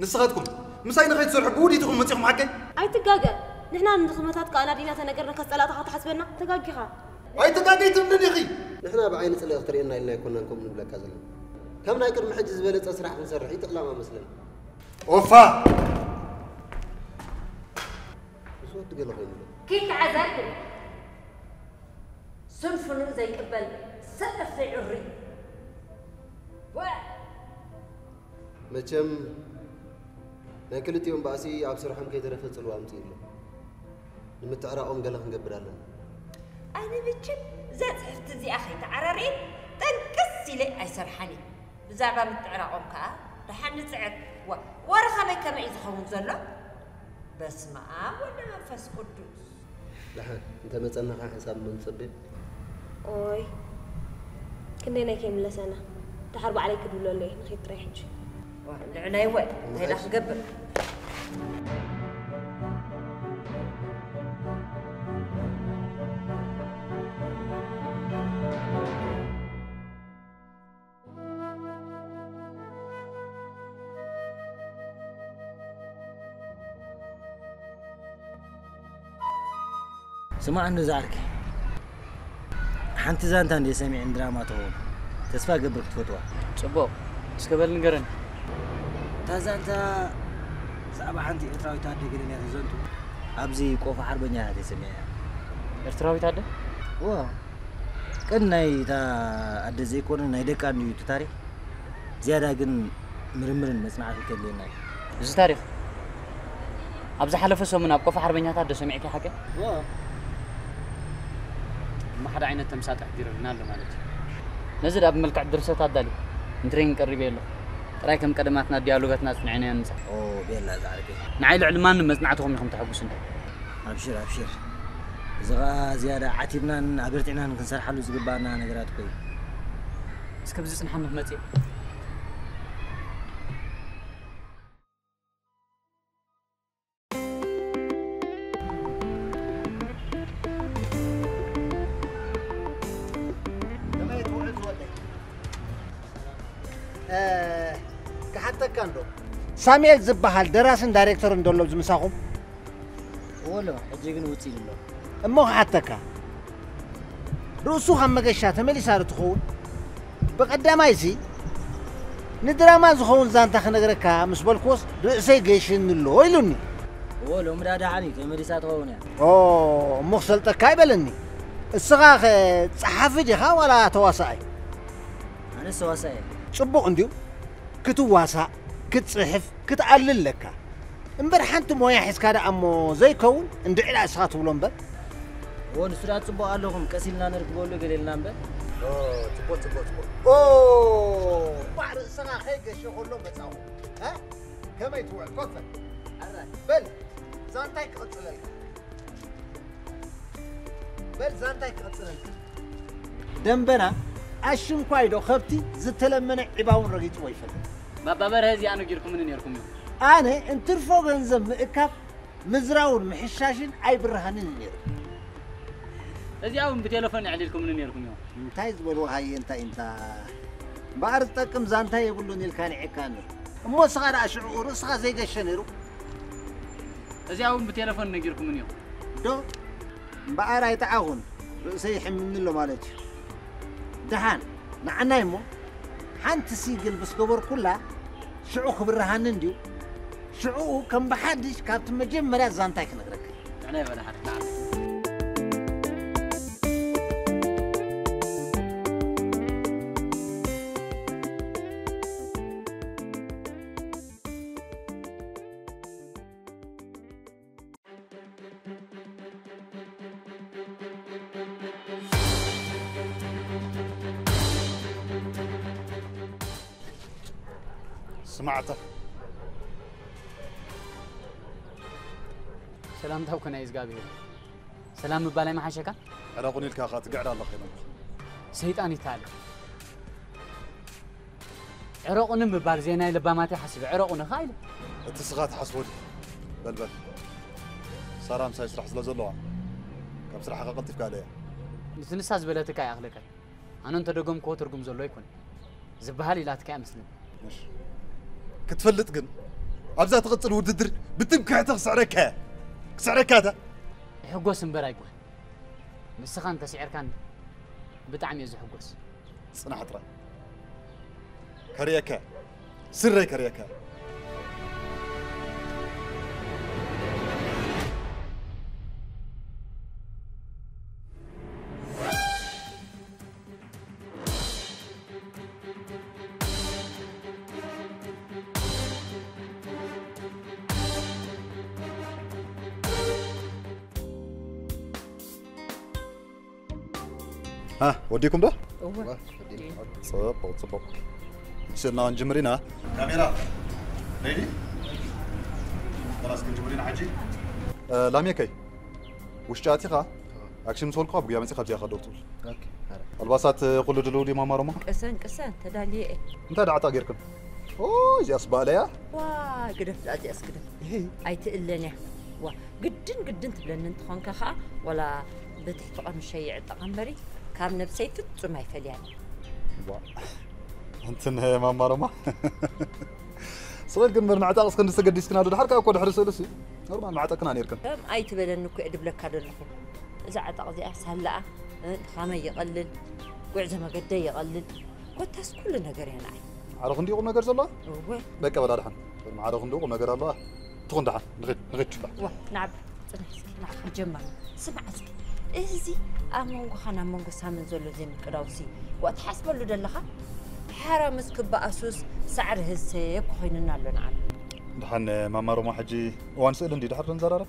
ንስኻትኩም ምሳይ ንኸይትሰርሑ ብውዲትኹም መጺኹም ሓቀይ? ኣይትጋገ። ንሕና ንድኽመታትካ ኣናዲና ተነገርና ከስጸላእታኻ ትሓስበና? ተጋጊኻ። ኣይተጋገይትን ዲኺ? ንሕና ብዓይኒ ጽልኢ ክትርእየና ኢልና ኣይኮናን ከምኡ ንብለካ ዘለና። ካብ ናይ ቅድሚ ሕጂ ዝበለጸ ስራሕ ክንሰርሕ እዩ እቲ ዕላማ መስለኒ። ኦፋ! ምስ ወዲ ገለ ኮይኑ ኣሎ። ኪድ ተዓዛቢ ስንፍንኡ ዘይቅበል ሰነፍ ዘይዕሪ። ወ- መቸም ናይ ክልቲኦም ባእሲ ኣብ ስርሖም ከይተረፈ ጽልዋ ኣምጺኡ ኣሎ። ንምትዕራቖም ገለ ክንገብር ኣለና። ኣነ መቸም እዛ ጽሕፍቲ እዚኣ ከይተዓራረየት ጠንቅስ ኢለ ኣይሰርሓን እየ። ብዛዕባ ምትዕራቖም ከኣ ደሓን ንጽዕር። ዋ፣ ወረ ከመይ ከመይ እዩ ዝኸውን ዘሎ? በስመ ኣብ ወወልድ ወመንፈስ ቅዱስ። ደሓን እንተ መጸና ከኣ ሓንሳብ እሞ ንጸበ። ኦይ፣ ክንደየናይ ከይምለሰና? ደሓር ባዕለይ ክድውለሉ እየ፣ ንኺድ ጥራይ ሕጂ። ዋ፣ ንዕናይ ወ፣ እንታይ ደኣ ክገብር? ስማዕ እንዶ ዝዓርከይ፣ ሓንቲ ዛንታ እንድየ ሰሚዐ ንድራማ ትኸውን። ተስፋ እገብር ክትፈትዋ። ጽቡቕ። እስከ በል ንገረኒ። እታ ዛንታ ብዛዕባ ሓንቲ ኤርትራዊት ኣደ ገለ እያ ተዘንቱ። ኣብዚ ቆፎ ሓርበኛ እያ ተሰሚዐ። ኤርትራዊት ኣደ? እዋ። ቅን ናይ እታ ኣደ ዘይኮነ ናይ ደቃ እንድዩ እቲ ታሪኽ። ዝያዳ ግን ምርምርን መጽናዕትን ከድልየና እዩ። እዚ ታሪኽ ኣብ ዝሓለፈ ሰሙን ኣብ ቆፎ ሓርበኛታት ዶ ሰሚዕኪ ሓቂ? እዋ። እሞ ሓደ ዓይነት ተምሳጥ ኣሕዲሩልና ኣሎ ማለት እዩ። ነዚ ደኣ ብመልክዕ ድርሰት ኣዳልዩ፣ ንትሬኒንግ ቀሪበዮ ኣለኹ። ጥራይ ከም ቀደማትና ዲያሎጋትና ኣጽኒዕናዮ ንምጻእ። ኦ፣ ቤላ ዝዓርከይ። ንዓይ ልዕሊ ማንም መጽናዕትኹም ኢኹም ተሐጉሱኒ። ኣብሽር፣ ኣብሽር። እዚ ኸኣ ዝያዳ ዓቲብናን ኣበርቲዕናን ክንሰርሓሉ ዝግባኣና ነገራት እኮ እዩ። እስከ ብዝጽንሓኒ ክመጽእ እየ። ከመይ ትውዕል ዝወደይ? እ፣ ክሓተካ እንዶ። ሳሙኤል ዝበሃል ደራስን ዳይሬክተርን ዶ ኣሎ ኣብዚ ምሳኹም? እወ ኣሎ፣ ሕጂ ግን ውጽእ ኢሉ ኣሎ። እሞ ክሓተካ፣ ርእሱ ካብ መገሻ ተመሊሳ ዶ ትኸውን? ብቐዳማይሲ፣ ንድራማ ዝኸውን ዛንታ ክነግረካ ምስ በልክዎስ፣ ርእሰይ ገይሽኒ ኣሎ ኢሉኒ። እወ፣ ሎሚ ደኣ ደሓን እዩ፣ ተመሊሳ ትኸውን እያ። ኦ፣ እሞ ክሰልጠካ ኣይበለኒ። እስኻ ኸ ጸሓፊ ዲኻ ዋላ ተዋሳኣይ? ኣነስ ተዋሳኣይ እየ። ጽቡቕ እንድዩ። ክትዋሳእ፣ ክትጽሕፍ፣ ክትኣሊ ኣለካ። እምበር ሓንቲ ሞያ ሒዝካ ደኣ እሞ ዘይከውን እንድዒ ደኣ እስኻ ትብሎ እምበር። እዎ፣ ንሱ ደኣ ጽቡቕ ኣለኹም፣ ቀስ ኢልና ነርክበሉ ገለ ኢልና እምበር። ኦ፣ ጽቡቕ፣ ጽቡቕ፣ ጽቡቕ። ኦ፣ እኳዕ ርእስኻ ከይገሸ ከሎ መጻኹ። እ? ከመይ ትውዕል? ኮፍ በል። ኣረ፣ በል፣ ዛንታይ ክቕጽለልካ። በል፣ ዛንታይ ክቕጽለልካ። ደንበና ኣሽንኳይ ዶ ከብቲ ዝተለመነ ዒባውን ረጊጽዎ ይፈልጥ። ባባ በርሀ እዚኣ ነጊርኩምኒ ነይርኩም እዮም። ኣነ እንትርፎ ገንዘብ ምእካብ ምዝራውን ምሕሻሽን ኣይብርሃንን እዩ ነይሩ። እዚኣ እውን ብቴሌፎን ኣዕሊልኩምኒ ነይርኩም እዮም። እንታይ ዝበልዎ ሃየ እንታይ እንታ እምበኣር ዝጠቅም ዛንታ የብሉን ኢልካ ንዒካ ነይሩ። እሞ እስኻ ደኣ ሽዑ ርእስኻ ዘይገሸ ነይሩ። እዚኣ እውን ብቴሌፎን ነጊርኩምኒ እዮም። ዶ እምበኣር ኣይጠዓኹን ርእሰይ ይሕምኒ ኣሎ ማለት እዩ። ደሓን ንዓናይ እሞ ሓንቲ ሲግል ምስ ገበርኩላ ሽዑ ክብርሃኒ እንድዩ። ሽዑ ከም ብሓድሽ ካብቲ መጀመርያ ዛንታይ ክነግረካ። ንዕናይ በላ ሓድሽ ንዓናይ። ስማዕታ። ሰላምታ ኮነ እግዚኣብሔር። ሰላም ምባል ኣይመሓሸካ? ዕረቑኒ ኢልካ ኸኣ ትግዕር ኣለኻ ኢሎም። ሰይጣን ይተሃለ። ዕረቑኒ ምባል ዜናይ ለባማት ይሓስብ። ዕረቑኒ ኸኣ ኢለ። እቲ ስኻ ትሓስቦ ድዩ? በል በል። ሳራ ምሳይ ስራሕ ስለ ዘለዋ፣ ካብ ስራሕኻ ቀልጢፍካ ኣለያ። እቲ ንሳ ዝበለትካ ይኣኽለካ። ኣነ እንተደገምክዎ ትርጉም ዘለዎ ኣይኮነን። ዝበሃል ኢላትካ እያ መስለኒ። እሺ። ክትፈልጥ ግን፣ ኣብዛ ትቕጽል ውድድር ብትምክሕቲ ክስዕረካ እያ። ክስዕረካ እታ። ይሕጎስ እምበር ኣይጓን። ንስኻ እንተስዒርካኒ ብጣዕሚ እየ ዝሕጎስ። ጽናሕ ጥራይ። ከርእየካ። ስረይ ከርእየካ። ሃ፣ ወዲኩም ዶ? እወ። ጽቡቅ፣ ጽቡቅ። ስእልና ክንጅምር ኢና። ካሜራ፣ ሬዲ? ከላስ ክንጅምር ኢና ሕጂ። እ፣ ላሜከይ፣ ውሽጢ ኣቲኻ፣ ኣክሽን ምስ በልኩኻ ብጉያ መጺኻ ኣብዚኣ ኢኻ ደው ትብል። ኦኬ፣ ኣረ። ኣልባሳት ኩሉ ድልው ድዩ ማማ ሮማ? ቅሰን፣ ቅሰን፣ ተዳልየ እየ። እንታይ ደኣ ዕጣ ጌርክን? ኦ፣ እዚኣስ ባእለያ? ዋ፣ ግደፍ ደኣ እዚኣስ ግደፍ። ይሄ? ኣይትእለን እያ። ዋ፣ ግድን ግድን ትብለኒ እንትኾንካ ኸኣ፣ ወላ ብትሕቲ ቀምሸይ ይዕጠቓ እምበሪ፣ ካብ ነብሰይ ፍጹም ኣይፈልያን። ዋ፣ እንትን ማማ ሮማ። ስቕ ኢልክን እምበር ንዕጣቕስ ክንዲ ተገዲስክና ዶ? ድሓር ከኣ እኮ ድሕሪ ስእልሲ ኖርማል ምዓጠቅክና ኔርክን። ከም ኣይትበለኒ እኮ እየ ድብለካ ዘለኹ። እዛ ዕጣቕ እዚኣ ሳላኣ፣ እ፣ ድኻመይ ይቐልል፣ ጉዕዞ መገደይ ይቐልል። ኮታስ ኩሉ ነገር እያ ንዓይ። ማዕረ ክንዲ ቁም ነገር ዘለዋ? እወ። በቃ በላ ደሓን። ማዕረ ክንዲ ቁም ነገር ኣለዋ። ትኹን ደሓን። ንኺድ፣ ንኺድ ሽባ። ዋ፣ ንዓብ፣ ጽንሕ እስኪ፣ ንዓብ ክንጀምር። ስማዕ እስኪ፣ እዚ ኣብ መንጎኻን ኣብ መንጎ ሳምን ዘሎ ዘይምቅዳውሲ፣ ዋ፣ ትሓስበሉ ደለኻ? ሓራ ምስ ክበኣሱስ ሳዕሪ ህሰ እኮ ኮይንና ኣሎ ንዓና። ደሓን ማማ ሮማ፣ ሕጂ እዋን ስእሊ እንዲ ድሓር ንዘራረብ።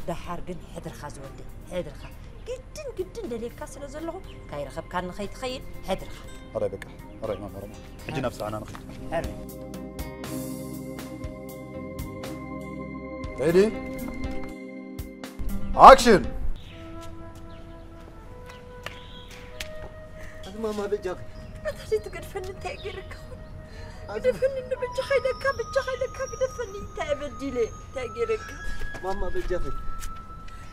ደሓር ግን ሕድርኻ ዝወደይ፣ ሕድርኻ። ግድን ግድን ደልየካ ስለ ዘለኹ፣ ካይረኸብካኒ ከይትኸይድ ሕድርኻ። ኣራይ በቃ፣ ኣራይ ማማ ሮማ። ሕጂ ናብ ስራሕና ንኸይድ። ኣራይ። ሬዲ? ኣክሽን! ኣቲ ማማ በጃኺ። ኣታ ዘይትገድፈኒ እንታይ ገይረካ? ኣቲ ግደፈኒ እንዶ በጃኻ ኢለካ፣ በጃኻ ኢለካ ግደፈኒ። እንታይ በዲለ? እንታይ ገይረካ? ማማ በጃኺ።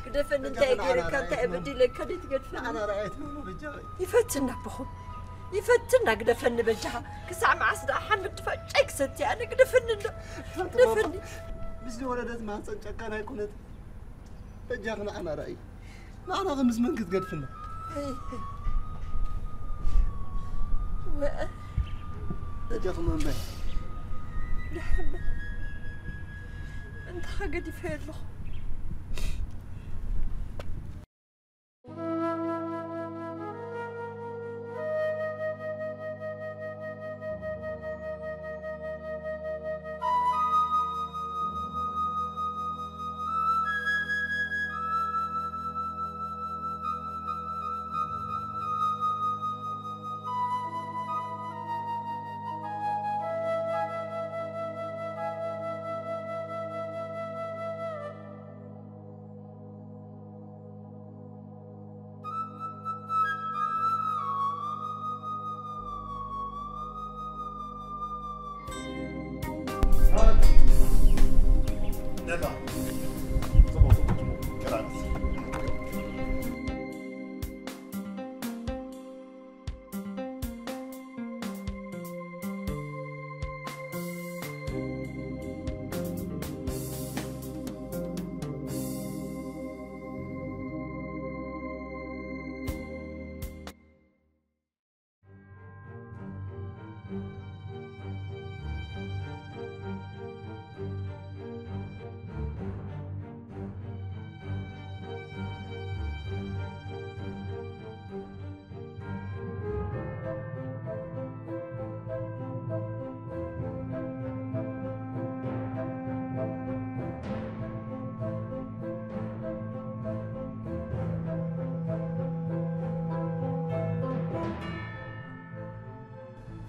ግደፈኒ። እንታይ በጃኺ ገይረካ? ንዓና እንታይ ርኣየት በዲለካ? ዘይትገድፈኒ። ንዓና ርኣየት ማማ በጃኺ። ይፈትና ኣቦኹም። ይፈትና ግደፈኒ በጃኻ። ክሳዕ መዓስ ደኣ ሓመድ ድፋ ጨይ ክሰቲ ኣነ ግደፈኒ እንዶ። ኣቲ ማማ ግደፈኒ። ምስ ዝወለደት ማህፀን ጨካን ኣይኮነትን። በጃኺ ንዓና ርኣይ። ንዓና ከ ምስ መን ክትገድፍና? ወ- በጃኺ መን በይ። ደሓን በል። እንታኻ ገዲፈዮ ኣለኹ። ጽቡቕ፣ ጽቡቕ፣ ጽቡቕ። ቀዳመት።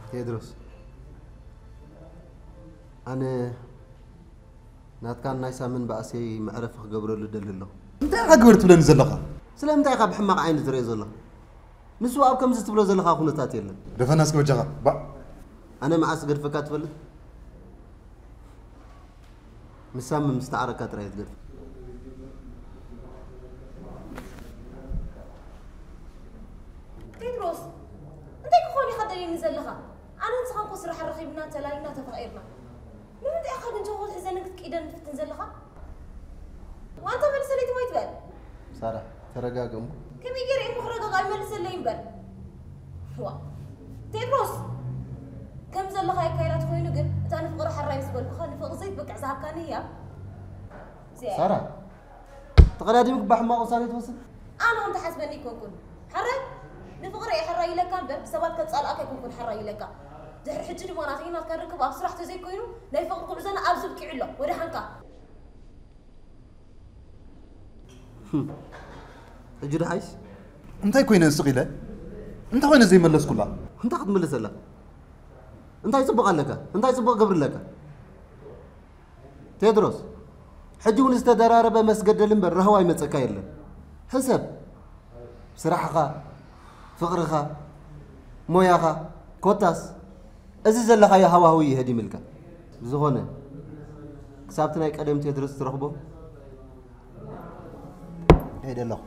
ቴድሮስ፣ ኣነ ናትካን ናይ ሳምን ባእሰይ መዕረፊ ክገብረሉ ደሊ ኣለኹ። እንታይ ኢኻ ግበር ትብለኒ ዘለኻ? ስለምንታይ ኢኻ ብሕማቕ ዓይኒ ትሪኦ ዘለኻ? ንሱ ኣብ ከምዚ ትብሎ ዘለኻ ኩነታት የለን። ደፈና እስከ በጃኻ፣ ባእ። ኣነ መዓስ ገድፈካ ትፈልጥ? ምስ ሳሚ ምስ ተዓረካ ጥራይ ትገድፍ። ቴድሮስ፣ እንታይ ክኾን ኢኻ ደልየኒ ዘለኻ? ኣነ ንስኻ እኮ ስራሕ ረኺብና ተላሊና ተፋቒርና። ንምንታይ ኢኻ ግን ቸኾል ሒዘኒ ክትቅይደኒ ትፍትን ዘለኻ? ዋንታ መልሰለይ ትሞይ ትበል። ሳራ፣ ተረጋግእ እሞ። ከመይ ገይረ እሞ ክረጋጋእ? ይመልሰለይ እምበር። ዋ፣ ቴድሮስ፣ ከም ዘለኻ የካይዳ ተኾይኑ ግን እታ ንፍቕሪ ሓራይ ምስ በልኩኻ ንፍቕሪ ዘይትበቅዕ ዝሃብካኒ ህያብ እዚኣ እያ። ሳራ፣ ተቐዳዲምክ ብሕማቕ ውሳኔ ትወስድ? ኣነ ከም ትሓስበኒ ኣይኮንኩን። ሓራይ ንፍቕሪ እየ ሓራይ ኢለካ እምበር ብሰባት ከጻልኣካ ኣይኮንኩን ሓራይ ኢለካ። ድሕሪ ሕጂ ድማ ናተይ ናትካ ርክብ ኣብ ስራሕ ተዘይኮይኑ ናይ ፍቕሪ ጉዕዞና ኣብዚ ኣብቂዑ ኣሎ። ወደሓንካ። ሕጂ ደሓይስ? እንታይ ኮይነ ስቕ ኢለ? እንታይ ኮይነ ዘይመለስኩላ? እንታይ ክትምልሰላ? እንታይ ጽቡቕ ኣለካ? እንታይ ጽቡቕ ገብርለካ? ቴድሮስ፣ ሕጂ እውን ዝተደራረበ መስገደል እምበር ራህዋ ይመጸካ የለን። ሕሰብ፣ ስራሕኻ፣ ፍቕርኻ፣ ሞያኻ፣ ኮታስ እዚ ዘለኻዮ ሃዋህው እዩ ህዲምልካ። ብዝኾነ፣ ክሳብቲ ናይ ቀደም ቴድሮስ ትረኽቦ፣ ከይደ ኣለኹ።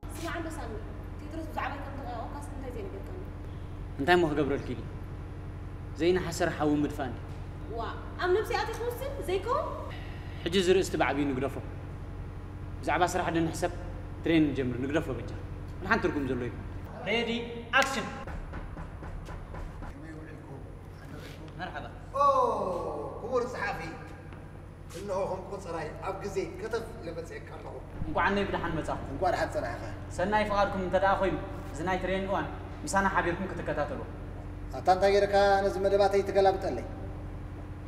ስማዕ እንዶ ሳሚ፣ ቴድሮስ ብዛዕባይ ከም ተቐየቖካስ እንታይ ዘይነገርካኒ? እንታይ እሞ ክገብረልኪ ኢሉ? ዘይነሓሰረ ሓዊ ምድፋእኒ። ዋ፣ ኣብ ነብሰይ ኣትየ ክውስን ዘይከውን? ሕጂ እዚ ርእስቲ ብዓብዩ ንግደፎ። ብዛዕባ ስራሕ ዶ ንሕሰብ? ትሬን ንጀምር፣ ንግደፎ በጃ። ወላ ሓንቲ ትርጉም ዘሎ ይኮን። ሬዲ፣ ኣክሽን! ከመይ ውዒልኩም? መርሓባ። ኦ፣ ክቡር ጸሓፊ፣ እንሆ ከም ቆጸራይ ኣብ ግዜ ከተፍ ኢለ መጽኤካ ኣለኹ። እንቋዕ ነይ ብደሓን መጻኹም። እንቋዕ ደሓን ጸናሕኻ። ሰናይ ፍቓድኩም እንተ ደኣ ኮይኑ፣ እዚ ናይ ትሬን እዋን ምሳና ሓቢርኩም ክትከታተሉ። ኣታ እንታይ ገይረካ ነዚ መደባተይ ትገላብጠለይ?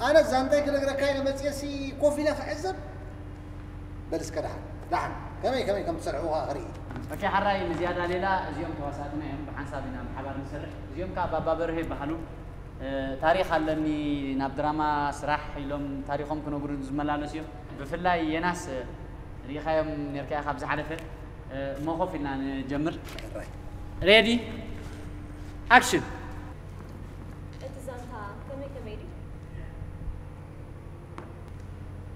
ኣነ ዛንታይ ክነግረካ ኢለ መጽኤሲ ኮፍ ኢለ ክዕዘብ? በል እስከ ደሓን፣ ደሓን። ከመይ፣ ከመይ ከም ትሰርሑ ኸኣ ክርኢ። ኦኬ፣ ሓራይ ንዝያዳ ሌላ እዚኦም ተዋሳእትና እዮም። ብሓንሳብ ኢና ብሓባር ንሰርሕ። እዚኦም ከኣ ባባ በርሀ ይበሃሉ። እ፣ ታሪኽ ኣለኒ፣ ናብ ድራማ ስራሕ ኢሎም ታሪኾም ክነግሩ ዝመላለሱ እዮም። ብፍላይ የናስ፣ እ፣ ርኢኻዮም ኔርካ ኢኻ ኣብ ዝሓለፈ። እ፣ እሞ ኮፍ ኢልና ንጀምር። ሕራይ። ሬዲ፣ ኣክሽን። እቲ ዛንታ ከመይ ከመይ ድዩ?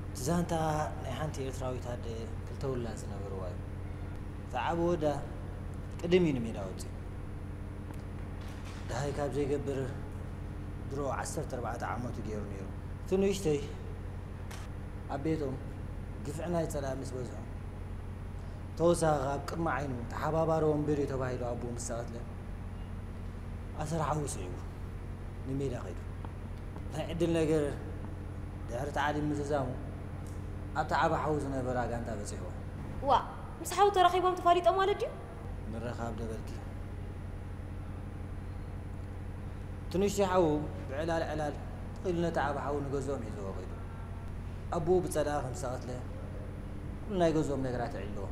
እቲ ዛንታ ናይ ሓንቲ ኤርትራዊት ኣደ ክልተ ውላድ ዝነበርዋ እዩ። እቲ ዓቢ ወዳ ቅድም እዩ ንሜዳ ወጺኡ። ደሃይ ካብ ዘይገብር ድሮ ዓሰርተ ኣርባዕተ ዓመቱ ገይሩ ነይሩ። እቲ ንእሽተይ ኣብ ቤቶም ግፍዒ ናይ ጸላኢ ምስ በዝሖ፣ ተወሳኺ ኣብ ቅድሚ ዓይኑ ተሓባባሪ ወንበር እዩ ተባሂሉ ኣቦኡ ምስ ተቐትለ፣ ኣሰር ሓዊ ስዒቡ ንሜዳ ከይዱ። ናይ ዕድል ነገር ድሕሪ እቲ ዓዲ ምዝዛሙ ኣብቲ ዓቢ ሓዊ ዝነበራ ጋንታ በጺሕዎ። ዋእ! ምስ ሓው ተራኺቦም ተፋሊጦም ማለት ድዩ? ምርኻብ ዶ በልኪ? እቲ ንእሽተይ ሓዉ ብዕላል ዕላል ኢሉ ነቲ ዓቢ ሓዉ ንገዝኦም ሒዝዎ ከይዱ። ኣቦኡ ብጸላኢ ከም ዝተቐትለ ኩሉ ናይ ገዝኦም ነገራት ኣዕሊልዎ።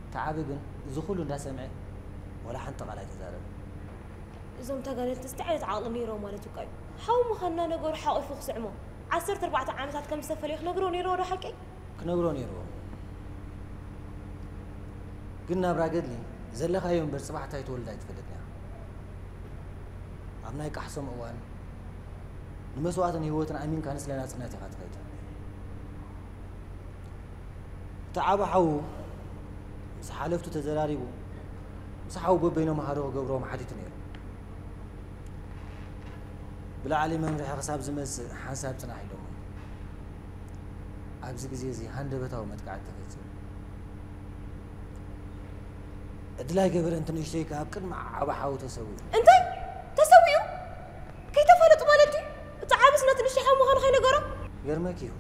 እቲ ዓቢ ግን እዚ ኩሉ እንዳሰምዐ ዋላ ሓንቲ ቃል ኣይተዛረበን። እዞም ተጋደልቲ እንታይ ዓይነት ዓቕሊ ነይሮም ማለት እኳ እዩ። ሓው ምዃንና ነገሩ ሓቒፉ ክስዕሞ፣ ዓሰርተ ኣርባዕተ ዓመታት ከም ዝተፈለዩ ክነግሮ ነይርዎ ዶ ሓቀይ? ክነግሮ ነይርዎ። ግን ናብራ ገድሊ ዘለኻዮ እምበር ጽባሕ እንታይ ትወልድ ኣይትፈልጥን እያ። ኣብ ናይ ቃሕሶም እዋን ንመስዋእትን ህይወትን ኣሚንካ ንስለ ናጽነት ኢኻ ትኸይድ። እቲ ዓቢ ሓዉ ምስ ሓለፍቱ ተዘራሪቡ፣ ምስ ሓዉ በበይኖም ሃሮ ክገብርዎም ሓቲቱ ነይሩ። ብላዕሊ መምርሒ ክሳብ ዝመጽእ ሓንሳብ ጽናሕ ኢሎሞ። ኣብዚ ግዜ እዚ ሃንደበታዊ መጥቃዕቲ ተፈጺሙ። ዕድል ኣይገበረን፣ እቲ ንእሽተይ ከኣ ኣብ ቅድሚ ዓቢ ሓዉ ተሰዊኡ። እንታይ? ተሰዊኡ? ከይተፋለጡ ማለት ድዩ? እቲ ዓብስ ነቲ ንእሽተይ ሓው ምዃኑ ከይነገሮ? ይገርመኪ እዩ።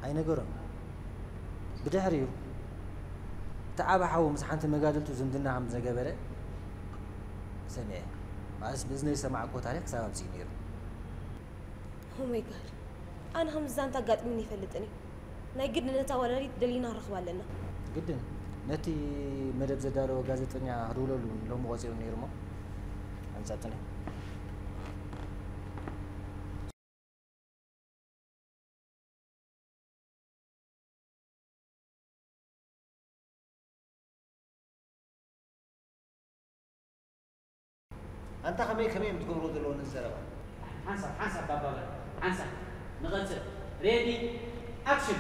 ኣይነገሮን። ብድሕሪኡ፣ እቲ ዓቢ ሓዉ ምስ ሓንቲ መጋድልቱ ዝምድና ከም ዝገበረ ሰሚዐ። ማለት ብእዝነይ ዝሰማዕክዎ ታሪኽ ክሳብ ኣብዚ'ዩ ነይሩ። Oh my God። ኣነ ከምዚ ዛንታ ኣጋጢሙኒ ኣይፈልጥን እዩ። ናይ ግድን ነታ ወላዲት ደሊና ክንረኽባ ኣለና። ግድን። ነቲ መደብ ዘዳለወ ጋዜጠኛ ክድውለሉ ሎሚ ቆጺሩ ነይሩ እሞ፣ ኣንጻጽነ። ኣንታ ከመይ ከመይ እዮም ዝገብርዎ ዘለዉ ነዚ ዘረባ? ሓንሳብ፣ ሓንሳብ ባባ በል። ሓንሳብ። ንቐጽል። ሬዲ፣ ኣክሽን።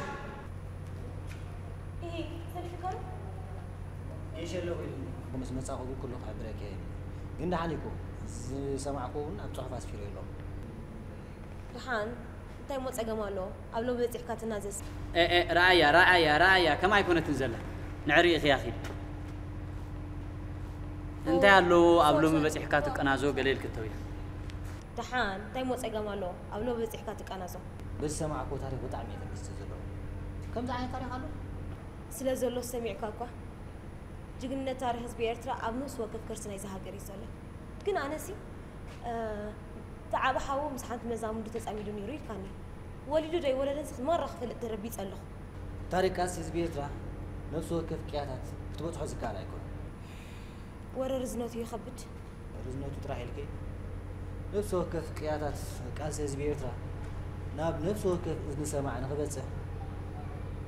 ኢሂ፣ ሰልፊ ከሩ? ጌሽ ኣለኹ ኢሉኒ። ምስ መጻኹ ግን ኩሉ ክሕብረኪ እየ። ግን ደሓን እኮ ዝሰማዕኩዎ እውን ኣብ ጽሑፍ ኣስፊረ ኣለኹ። ደሓን፣ እንታይ እሞ ጸገም ኣለዎ? ኣብ ሎሚ በጺሕካ ትናዘዝ። ኤ፣ ኤ፣ ረኣያ፣ ረኣያ፣ ረኣያ፣ ከምኣ ኣይኮነትን ዘላ። ንዕሪእኽያ ኺድ። እንታይ ኣለዎ ኣብ ሎሚ በጺሕካ ትቀናዞ ገለ ኢልኪ እተውያ? ደሓን፣ እንታይ እሞ ጸገም ኣለዎ? ኣብ ሎሚ በጺሕካ ትቀናዞ። በዚ ዝሰማዕክዎ ታሪኽ ብጣዕሚ እየ ተመሲጠ ዘለኹ። ከምዚ ዓይነት ታሪኽ ኣሎ? ስለ ዘሎ ሰሚዕካ እኳ። ጅግንነት ታሪኽ ህዝቢ ኤርትራ ኣብ ነፍሲ ወከፍ ከርሲ ናይዛ ሃገር እዩ ዘሎ። ግን ኣነሲ፣ እ፣ እቲ ዓቢ ሓዉ ምስ ሓንቲ መዛሙዱ ተጸሚዱ ነይሩ ኢልካኒ። ወሊዱ ዶ ኣይወለደንስ ማራ ክፈልጥ ተረቢጸ ኣለኹ። ታሪኽ ቃልሲ ህዝቢ ኤርትራ ነፍሲ ወከፍ ቅያታት ክትበጽሖ ዝከኣል ኣይኮነን። ወረ ርዝነቱ ይኸብድ። ርዝነቱ ጥራሕ ኢልኪ፣ ነፍሲ ወከፍ ቅያታት ቃልሲ ህዝቢ ኤርትራ ናብ ነፍሲ ወከፍ እዝኒ ሰማዒ ንኽበጽሕ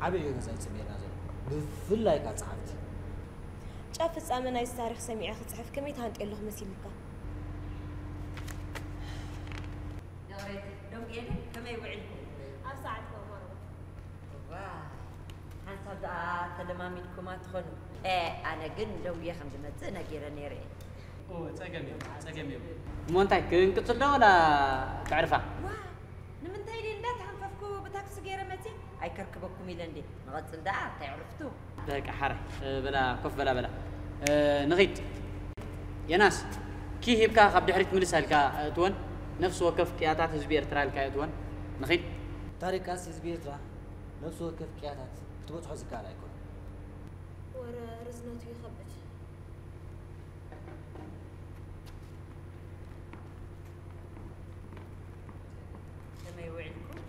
ዓቢ ዕዮ ገዛ እዩ ጽበየና ዘሎ። ብፍላይ ካብ ጸሓፍቲ። ጫፍ ፍጻመ ናይዚ ታሪኽ ሰሚዐ ክጽሕፍ ከመይ ተሃንጥየ ኣለኹ መሲልካ? ደቕሬት፣ ዶንጌ፣ ከመይ ውዒልኩም? ኣብ ሰዓት ከማሮ። እዋይ፣ ሓንሳብ ደኣ ተለማሚድኩማ ትኾኑ። ኤ፣ ኣነ ግን ደንጉየ ከም ዝመጽእ ነጊረ ነይረ እየ። እወ፣ ጸገም የብሉን፣ ጸገም የብሉን። እሞ እንታይ፣ ክንቅጽል ዶ ወላ ከዕርፋ? ዋ፣ ንምንታይ ኢለ እንዳ ተሃንፈፍኩ ብታክሲ ገይረ መጺእ? ኣይከርክበኩም ኢለ እንዴ። ንቐጽል ደኣ፣ እንታይ ዕርፍቱ? በቃ፣ ሓራይ፣ እ፣ በላ፣ ኮፍ በላ፣ በላ። እ፣ ንኺድ። የናስ፣ ኪ ሂብካ ካብ ድሕሪት ምልስ ኣልካ እትወን፣ ነፍሲ ወከፍ ቅያታት ህዝቢ ኤርትራ ኢልካ እትወን። ንኺድ። ታሪኽ ቃልሲ ህዝቢ ኤርትራ ነፍሲ ወከፍ ቅያታት ክትበጽሖ ዝከኣል ኣይኮነን። ወረ ርዝነቱ ይኸብድ። ከመይ ውዒልኩም?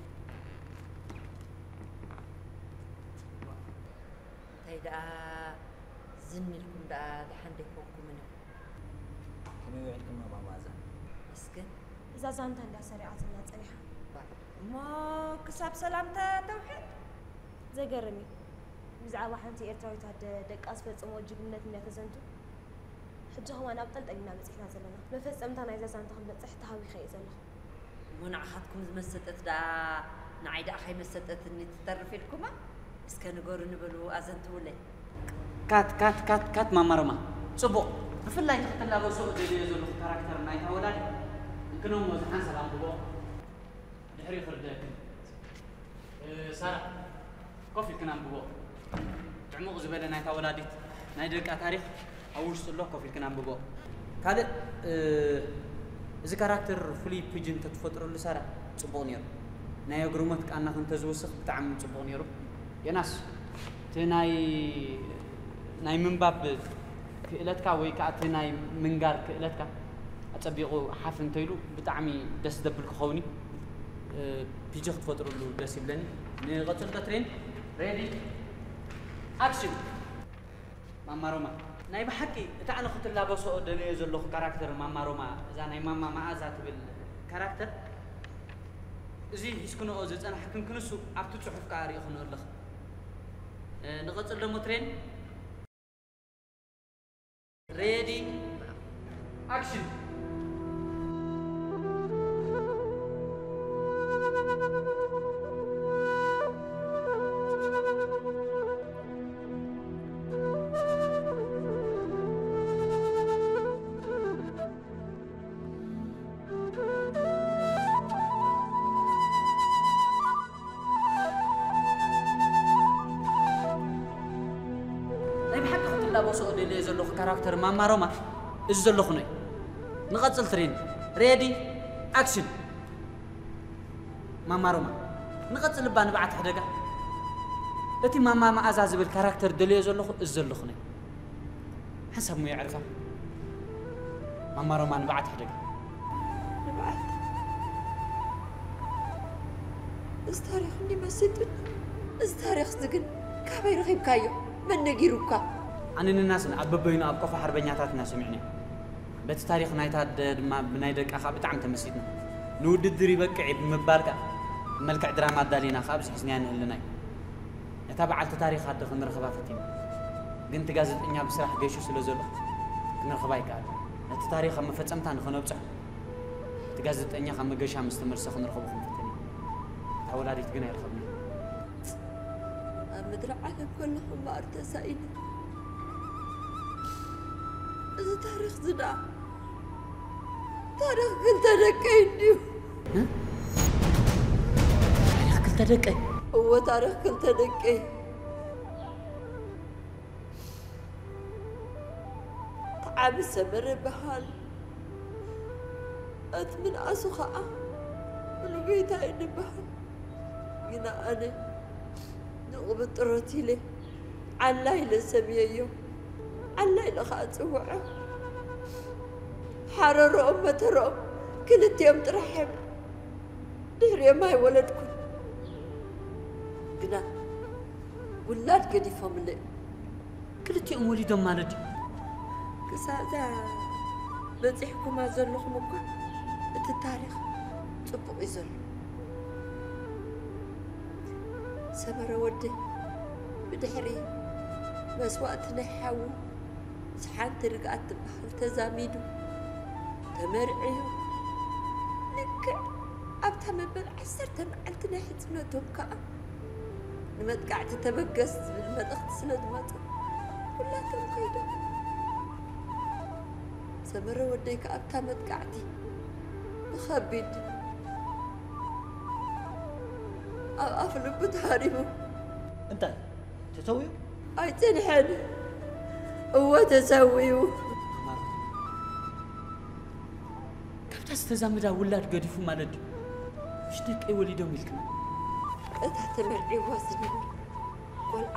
እንታይ ደኣ ዝን ኢልኩም ደኣ ደሓን ደይኮንኩምን? ከመይ ውዒልኩም ማማ መኣዛ? መስገን። እዛ ዛንታ እንድያ ሰሪዓትና ጸኒሓ። እሞ ክሳብ ሰላም ተ-፣ ተውሕድ? ዘገርም እዩ። ብዛዕባ ሓንቲ ኤርትራዊት ኣደ ደቃ ዝፈጸምኦ ጅግንነት እንድያ ተዘንቱ። ሕጂ ከማን ኣብ ጠልጠል ኢና በጺሕና ዘለና። መፈጸምታ ናይዛ ዛንታ ክንበጽሕ ተሃዊኸ እየ ዘለኹ። እሞ ንዓኻትኩም ዝመሰጠት ደኣ ንዓይ ደኣ ከይመሰጠትኒ ትተርፍ ኢልኩማ? እስከ ንገሩኒ በሉ ኣዘንትውለይ። ካት፣ ካት፣ ካት፣ ካት፣ ማማ ሮማ። ጽቡቕ። ብፍላይ እቲ ክትላበሶ እደልዮ ዘለኹ ካራክተር ናይታ ወላዲት። እንክኖ እሞ እዚ ሓንሳብ ኣንብቦ። ድሕሪኡ ክርደክን። እ፣ ሳራ፣ ኮፍ ኢልክን ኣንብቦ። ዕሙቕ ዝበለ ናይታ ወላዲት ናይ ደቃ ታሪኽ ኣብ ውሽጡ ኣሎ፣ ኮፍ ኢልክን ኣንብቦ። ካልእ፣ እ፣ እዚ ካራክተር ፍሉይ ፒጅ እንተትፈጥረሉ ሳራ፣ ጽቡቕ ነይሩ። ናይ ኣግርሞት ቃናኺ እንተዝውስኽ ብጣዕሚ ጽቡቕ ነይሩ። ዮናስ፣ እቲ ናይ፣ ናይ ምንባብ ክእለትካ ወይ ከኣ እቲ ናይ ምንጋር ክእለትካ ኣጸቢቑ ሓፍ እንተኢሉ ብጣዕሚ ደስ ዘብል ክኸውን እዩ። እ፣ ፒጂ ክትፈጥሩሉ ደስ ይብለኒ። ንቐጽል ዶ ትሬን? ሬዲ፣ ኣክሽን! ማማ ሮማ፣ ናይ ብሓቂ እታ ኣነ ክትላበሶ ደልዮ ዘለኹ ካራክተር ማማ ሮማ፣ እዛ ናይ ማማ መኣዛ ትብል ካራክተር እዚ ሒዝክንኦ ዝጸናሕክን ክንሱ ኣብቲ ጽሑፍ ከኣ ርኢኽንኦ ኣለኽን። እ፣ ንቐጽል ደሞ ትሬን። ሬዲ፣ ኣክሽን። ናይ ብሓቂ ክትላበሶ ደልየ ዘለኹ ካራክተር ማማ ሮማ እዚ ዘለኹ ነው። ንቐጽል ትሬን። ሬዲ፣ ኣክሽን። ማማ ሮማ፣ ንቐጽል እባ ንብዓት ሕደጋ። እቲ ማማ መኣዛ ዝብል ካራክተር ደልዮ ዘለኹ እዚ ዘለኹ ነው። ሓንሳብ ሙያ ዕርፋ። ማማ ሮማ ንብዓት ሕደጋ። ንብዓት? እዚ ታሪኽ እንዲ መሲጡኒ። እዚ ታሪኽ እዚ ግን ካበይ ረኺብካዮ? መን ነጊሩካ? ኣነ ንናስን ኣብ በበይኑ ኣብ ቆፎ ሓርበኛታትና ሰሚዕንዮ። በቲ ታሪኽ ናይታ ኣደ ድማ ብናይ ደቃ ከኣ ብጣዕሚ ተመሲጥና። ንውድድር ይበቅዕ እዩ ብምባል ከኣ ብመልክዕ ድራማ ኣዳሊና ከኣ ኣብዚ ሒዝናያ ንህልናዮ። ነታ በዓልቲ ታሪኽ ኣደ ክንረኽባ ፈቲና። ግን እቲ ጋዜጠኛ ብስራሕ ገይሹ ስለ ዘሎ ክንረኽባ ኣይከኣልን። ነቲ ታሪኽ ኣብ መፈጸምታ ንኸነብጽሖ እቲ ጋዜጠኛ ካብ መገሻ ምስ ተመልሰ ክንረኽቦ ክንፍትን ኢና። እታ ወላዲት ግን ኣይረኸብናያ። ኣብ ምድሪ ዓለም ከለኹ እምበኣር ተሳኢነ። እዚ ታሪኽ እዚ ደኣ ታሪኽ ክልተ ደቀይ እንድዩ። እ? ታሪኽ ክልተ ደቀይ? እወ፣ ታሪኽ ክልተ ደቀይ። እቲ ዓቢ ሰመረ ይበሃል። እቲ ምንኣሱ ኸኣ ሙሉጌታ እዩ ዝበሃል። ግና ኣነ ንቕብጥሮት ኢለ ዓላ ኢለ ሰምየዮ። ዓላ ኢለ ኸኣ ጽውዖ። ሓረርኦም መተርኦም ክልቲኦም ጥራሕ እዮም። ድሕሪኦም ኣይወለድኩን። ግና ውላድ ገዲፎምለይ። ክልቲኦም ወሊዶም ማለት ድዩ? ክሳብ እዛ በጺሕኩማ ዘለኹም እኳ እቲ ታሪኽ ጽቡቕ እዩ ዘሎ። ሰመረ ወደይ ብድሕሪ መስዋእቲ ናይ ሓዉ ምስ ሓንቲ ርግኣት ትበሃል ተዛሚዱ ተመርዕዩ። ልክዕ ኣብታ መበል ዓሰርተ መዓልቲ ናይ ሕጽነቶም ከኣ ንመጥቃዕቲ ተበገስ ዝብል መልእኽቲ ስለ ዝመጾ ኩላቶም ከይዶም። ሰመረ ወደይ ከኣ ኣብታ መጥቃዕቲ ብኸቢድ ኣብ ኣፍ ልቡ ተሃሪሙ። እንታይ? ተሰዊኡ? ኣይጸንሐን። እወ፣ ተሰዊኡ። ካብታ ዝተዛመዳ ውላድ ገዲፉ ማለት ድዩ? ምሽ ደቀይ ወሊዶም ኢልክና? እታ ተመርዒዋ ዝነበረ ቆልዓ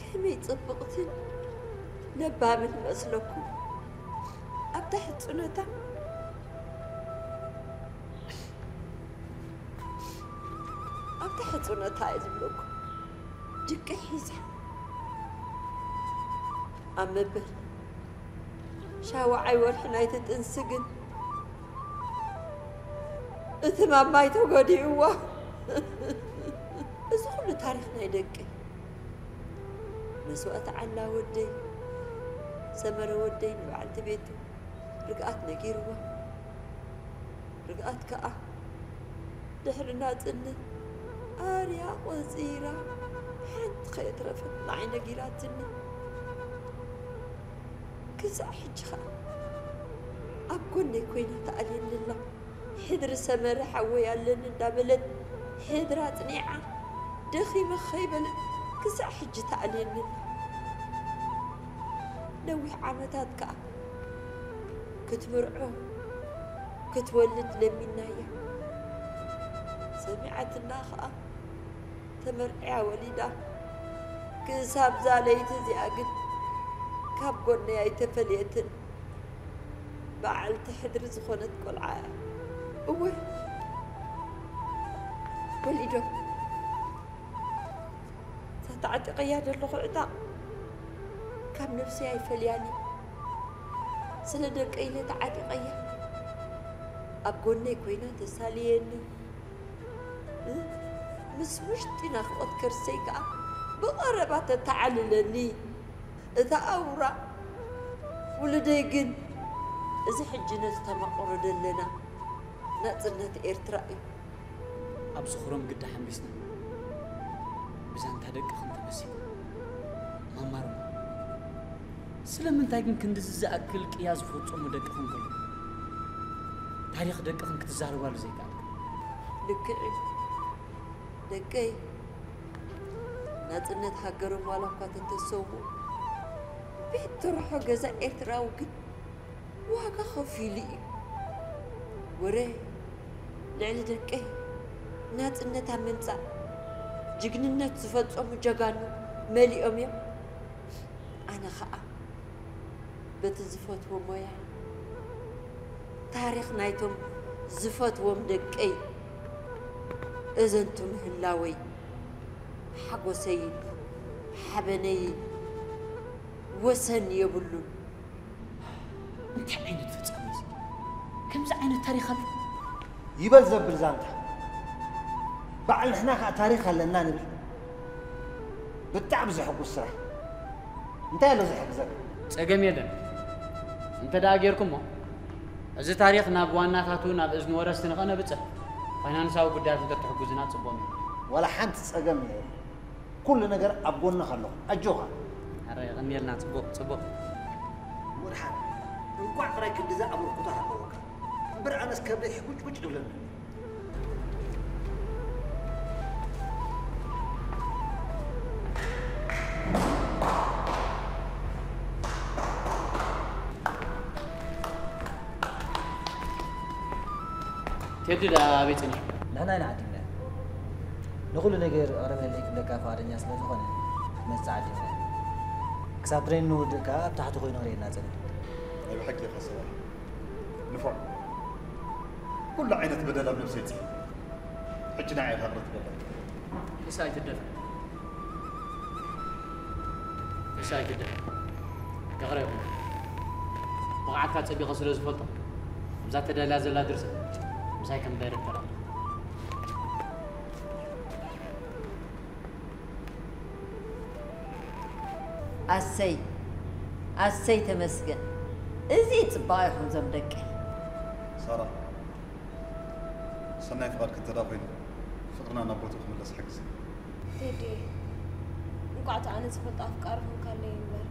ከመይ ጽብቕትን ለባምን መስለኩም? ኣብታ ሕጽኖታ፣ ኣብታ ሕጽኖታ እየ ዝብለኩም። ድቂ ሒዛ ኣብ መበል ሻውዓይ ወርሒ ናይቲ ጥንሲ ግን እቲ ማማይ ተጎዲእዋ። እዚ ኩሉ ታሪኽ ናይ ደቂ መስዋእቲ ዓላ ወደይ፣ ሰመረ ወደይ ንበዓልቲ ቤቱ ርግኣት ነጊርዋ። ርግኣት ከኣ ድሕሪ ናጽነት ኣርያ ቆጺራ ሓንቲ ከየትረፈት ንዓይ ነጊራትኒ። ክሳዕ ሕጂ ኸኣ ኣብ ጎነይ ኮይና ተኣልየኒ ኣላ። ሕድሪ ሰመረ ሓወይ ኣለኒ እንዳበለት ሕድራ ጽኒዓ ደኺመ ከይበለት ክሳዕ ሕጂ ተኣልየኒ ኣላ። ነዊሕ ዓመታት ከኣ ክትምርዖ ክትወልድ ለሚናያ። ሰሚዓትና ኸኣ ተመርዕያ ወሊዳ። ክሳብ እዛ ለይቲ እዚኣ ግን ካብ ጎነይ ኣይተፈለየትን። በዓልቲ ሕድሪ ዝኾነት ቆልዓ እያ። እወ፣ ወሊዶም። እታ ተዓጢቐያ ዘለኹ ዕጣቕ ካብ ነብሰይ ኣይፈልያን እዩ። ስለ ደቀይ ኢለ ተዓጢቐያ። ኣብ ጎነይ ኮይና ተሳልየኒ። ምስ ውሽጢ ናፍቖት ከርሰይ ከኣ ብቐረባ ተተዓልለኒ። እታ ኣውራ ውሉደይ ግን እዚ ሕጂ ነዚ ተመቐሮ ዘለና ናጽነት ኤርትራ እዩ። ኣብ ዝኽሮም ግዳ ሓምቢስና ብዛንታ ደቅኽን ተመሲጥና። ማማርሞ፣ ስለምንታይ ግን ክንድዚ ዝኣክል ቅያ ዝፈጸሙ ደቅኽን ከለዉ ታሪኽ ደቅኽን ክትዛረባሉ ዘይከኣልካ? ልክዕ እዩ ደቀይ፣ ናጽነት ሃገሮም ዋላ እኳ ተተሰውኡ፣ ቤት ትርሖ ገዛ ኤርትራዊ ግን ዋጋ ከፊሉ እዩ። ወረ ልዕሊ ደቀይ ናጽነት ኣብ ምምጻእ ጅግንነት ዝፈጸሙ ጀጋኑ መሊኦም እዮም። ኣነ ኸኣ በቲ ዝፈትዎ ሞያ ታሪኽ ናይቶም ዝፈትዎም ደቀይ እዘንቱ ምህላወይ ሓጎሰይን ሓበነይን ወሰን የብሉን። እንታይ ዓይነት ፍጻመ እዚ? ከምዚ ዓይነት ታሪኽ ኣሎ? ይበል ዘብል ዛንታ። በዓል ንሕና ከኣ ታሪኽ ኣለና ንብል። ብጣዕሚ ዘሕጉስ ስራሕ። እንታይ ኣሎ ዝሕግዘካ? ጸገም የለን። እንተ ደኣ ጌርኩሞ፣ እዚ ታሪኽ ናብ ዋናታቱ፣ ናብ እዝኒ ወረስቲ ንኸነብጽሕ፣ ፋይናንሳዊ ጉዳያት እንተ ትሕጉዝና ጽቡቕ ነይሩ። ዋላ ሓንቲ ጸገም የለን። ኩሉ ነገር ኣብ ጎንኻ ኣለኹ። ኣጆኻ። ኣረ፣ የቐንየልና። ጽቡቕ፣ ጽቡቕ። ወድሓን፣ እንቋዕ ጥራይ ክንድዚ ኣበርክቶ ሃለወካ። እምበር ኣነስ ከብደይ ሕጉጭጉጭ ይብለኒ። ቴዲ ደኣ ኣበይ ጸኒሑ? ንሕና ኢና ዓዲምናዮ። ንኹሉ ነገር እቕረበለይ ክብለካ ፍቓደኛ ስለ ዝኾነ ክትመጽእ ዓዲምናዮ። ክሳብ ትሬን ንውድእ ከኣ ኣብ ታሕቲ ኮይኑ ክርእየና ጸኒሑ። ናይ ብሓቂ ኢኻ ሰብኣይ። ንፉዕ። ኩሉ ዓይነት በደል ኣብ ነብሰይ ጽሒፍ። ሕጂ ንዓይ ኢኻ ይቕረ ትብለለይ። ኢሳ ኣይትደፈር። ኢሳ ኣይትደፈር። ይቕረ ይኹን። ብቕዓትካ ጸቢቐ ስለ ዝፈልጦ፣ እዛ ተዳልያ ዘላ ድርሰት ምሳይ ከም ዳይረክተር ኣላ። ኣሰይ፣ ኣሰይ ተመስገን። እዚ ጽባቐ ይኹን ዞም ደቀይ። ሳራ፣ ሰናይ ፍቓድኪ እንተ ደኣ ኮይኑ፣ ፍቕርና ናብ ቦትኡ ክምለስ ሓግዚ። ቴዲ፣ እንቋዕ እቲ ኣነ ዝፈልጦ ኣፍቃሪ ኮንካለይ እምበር፣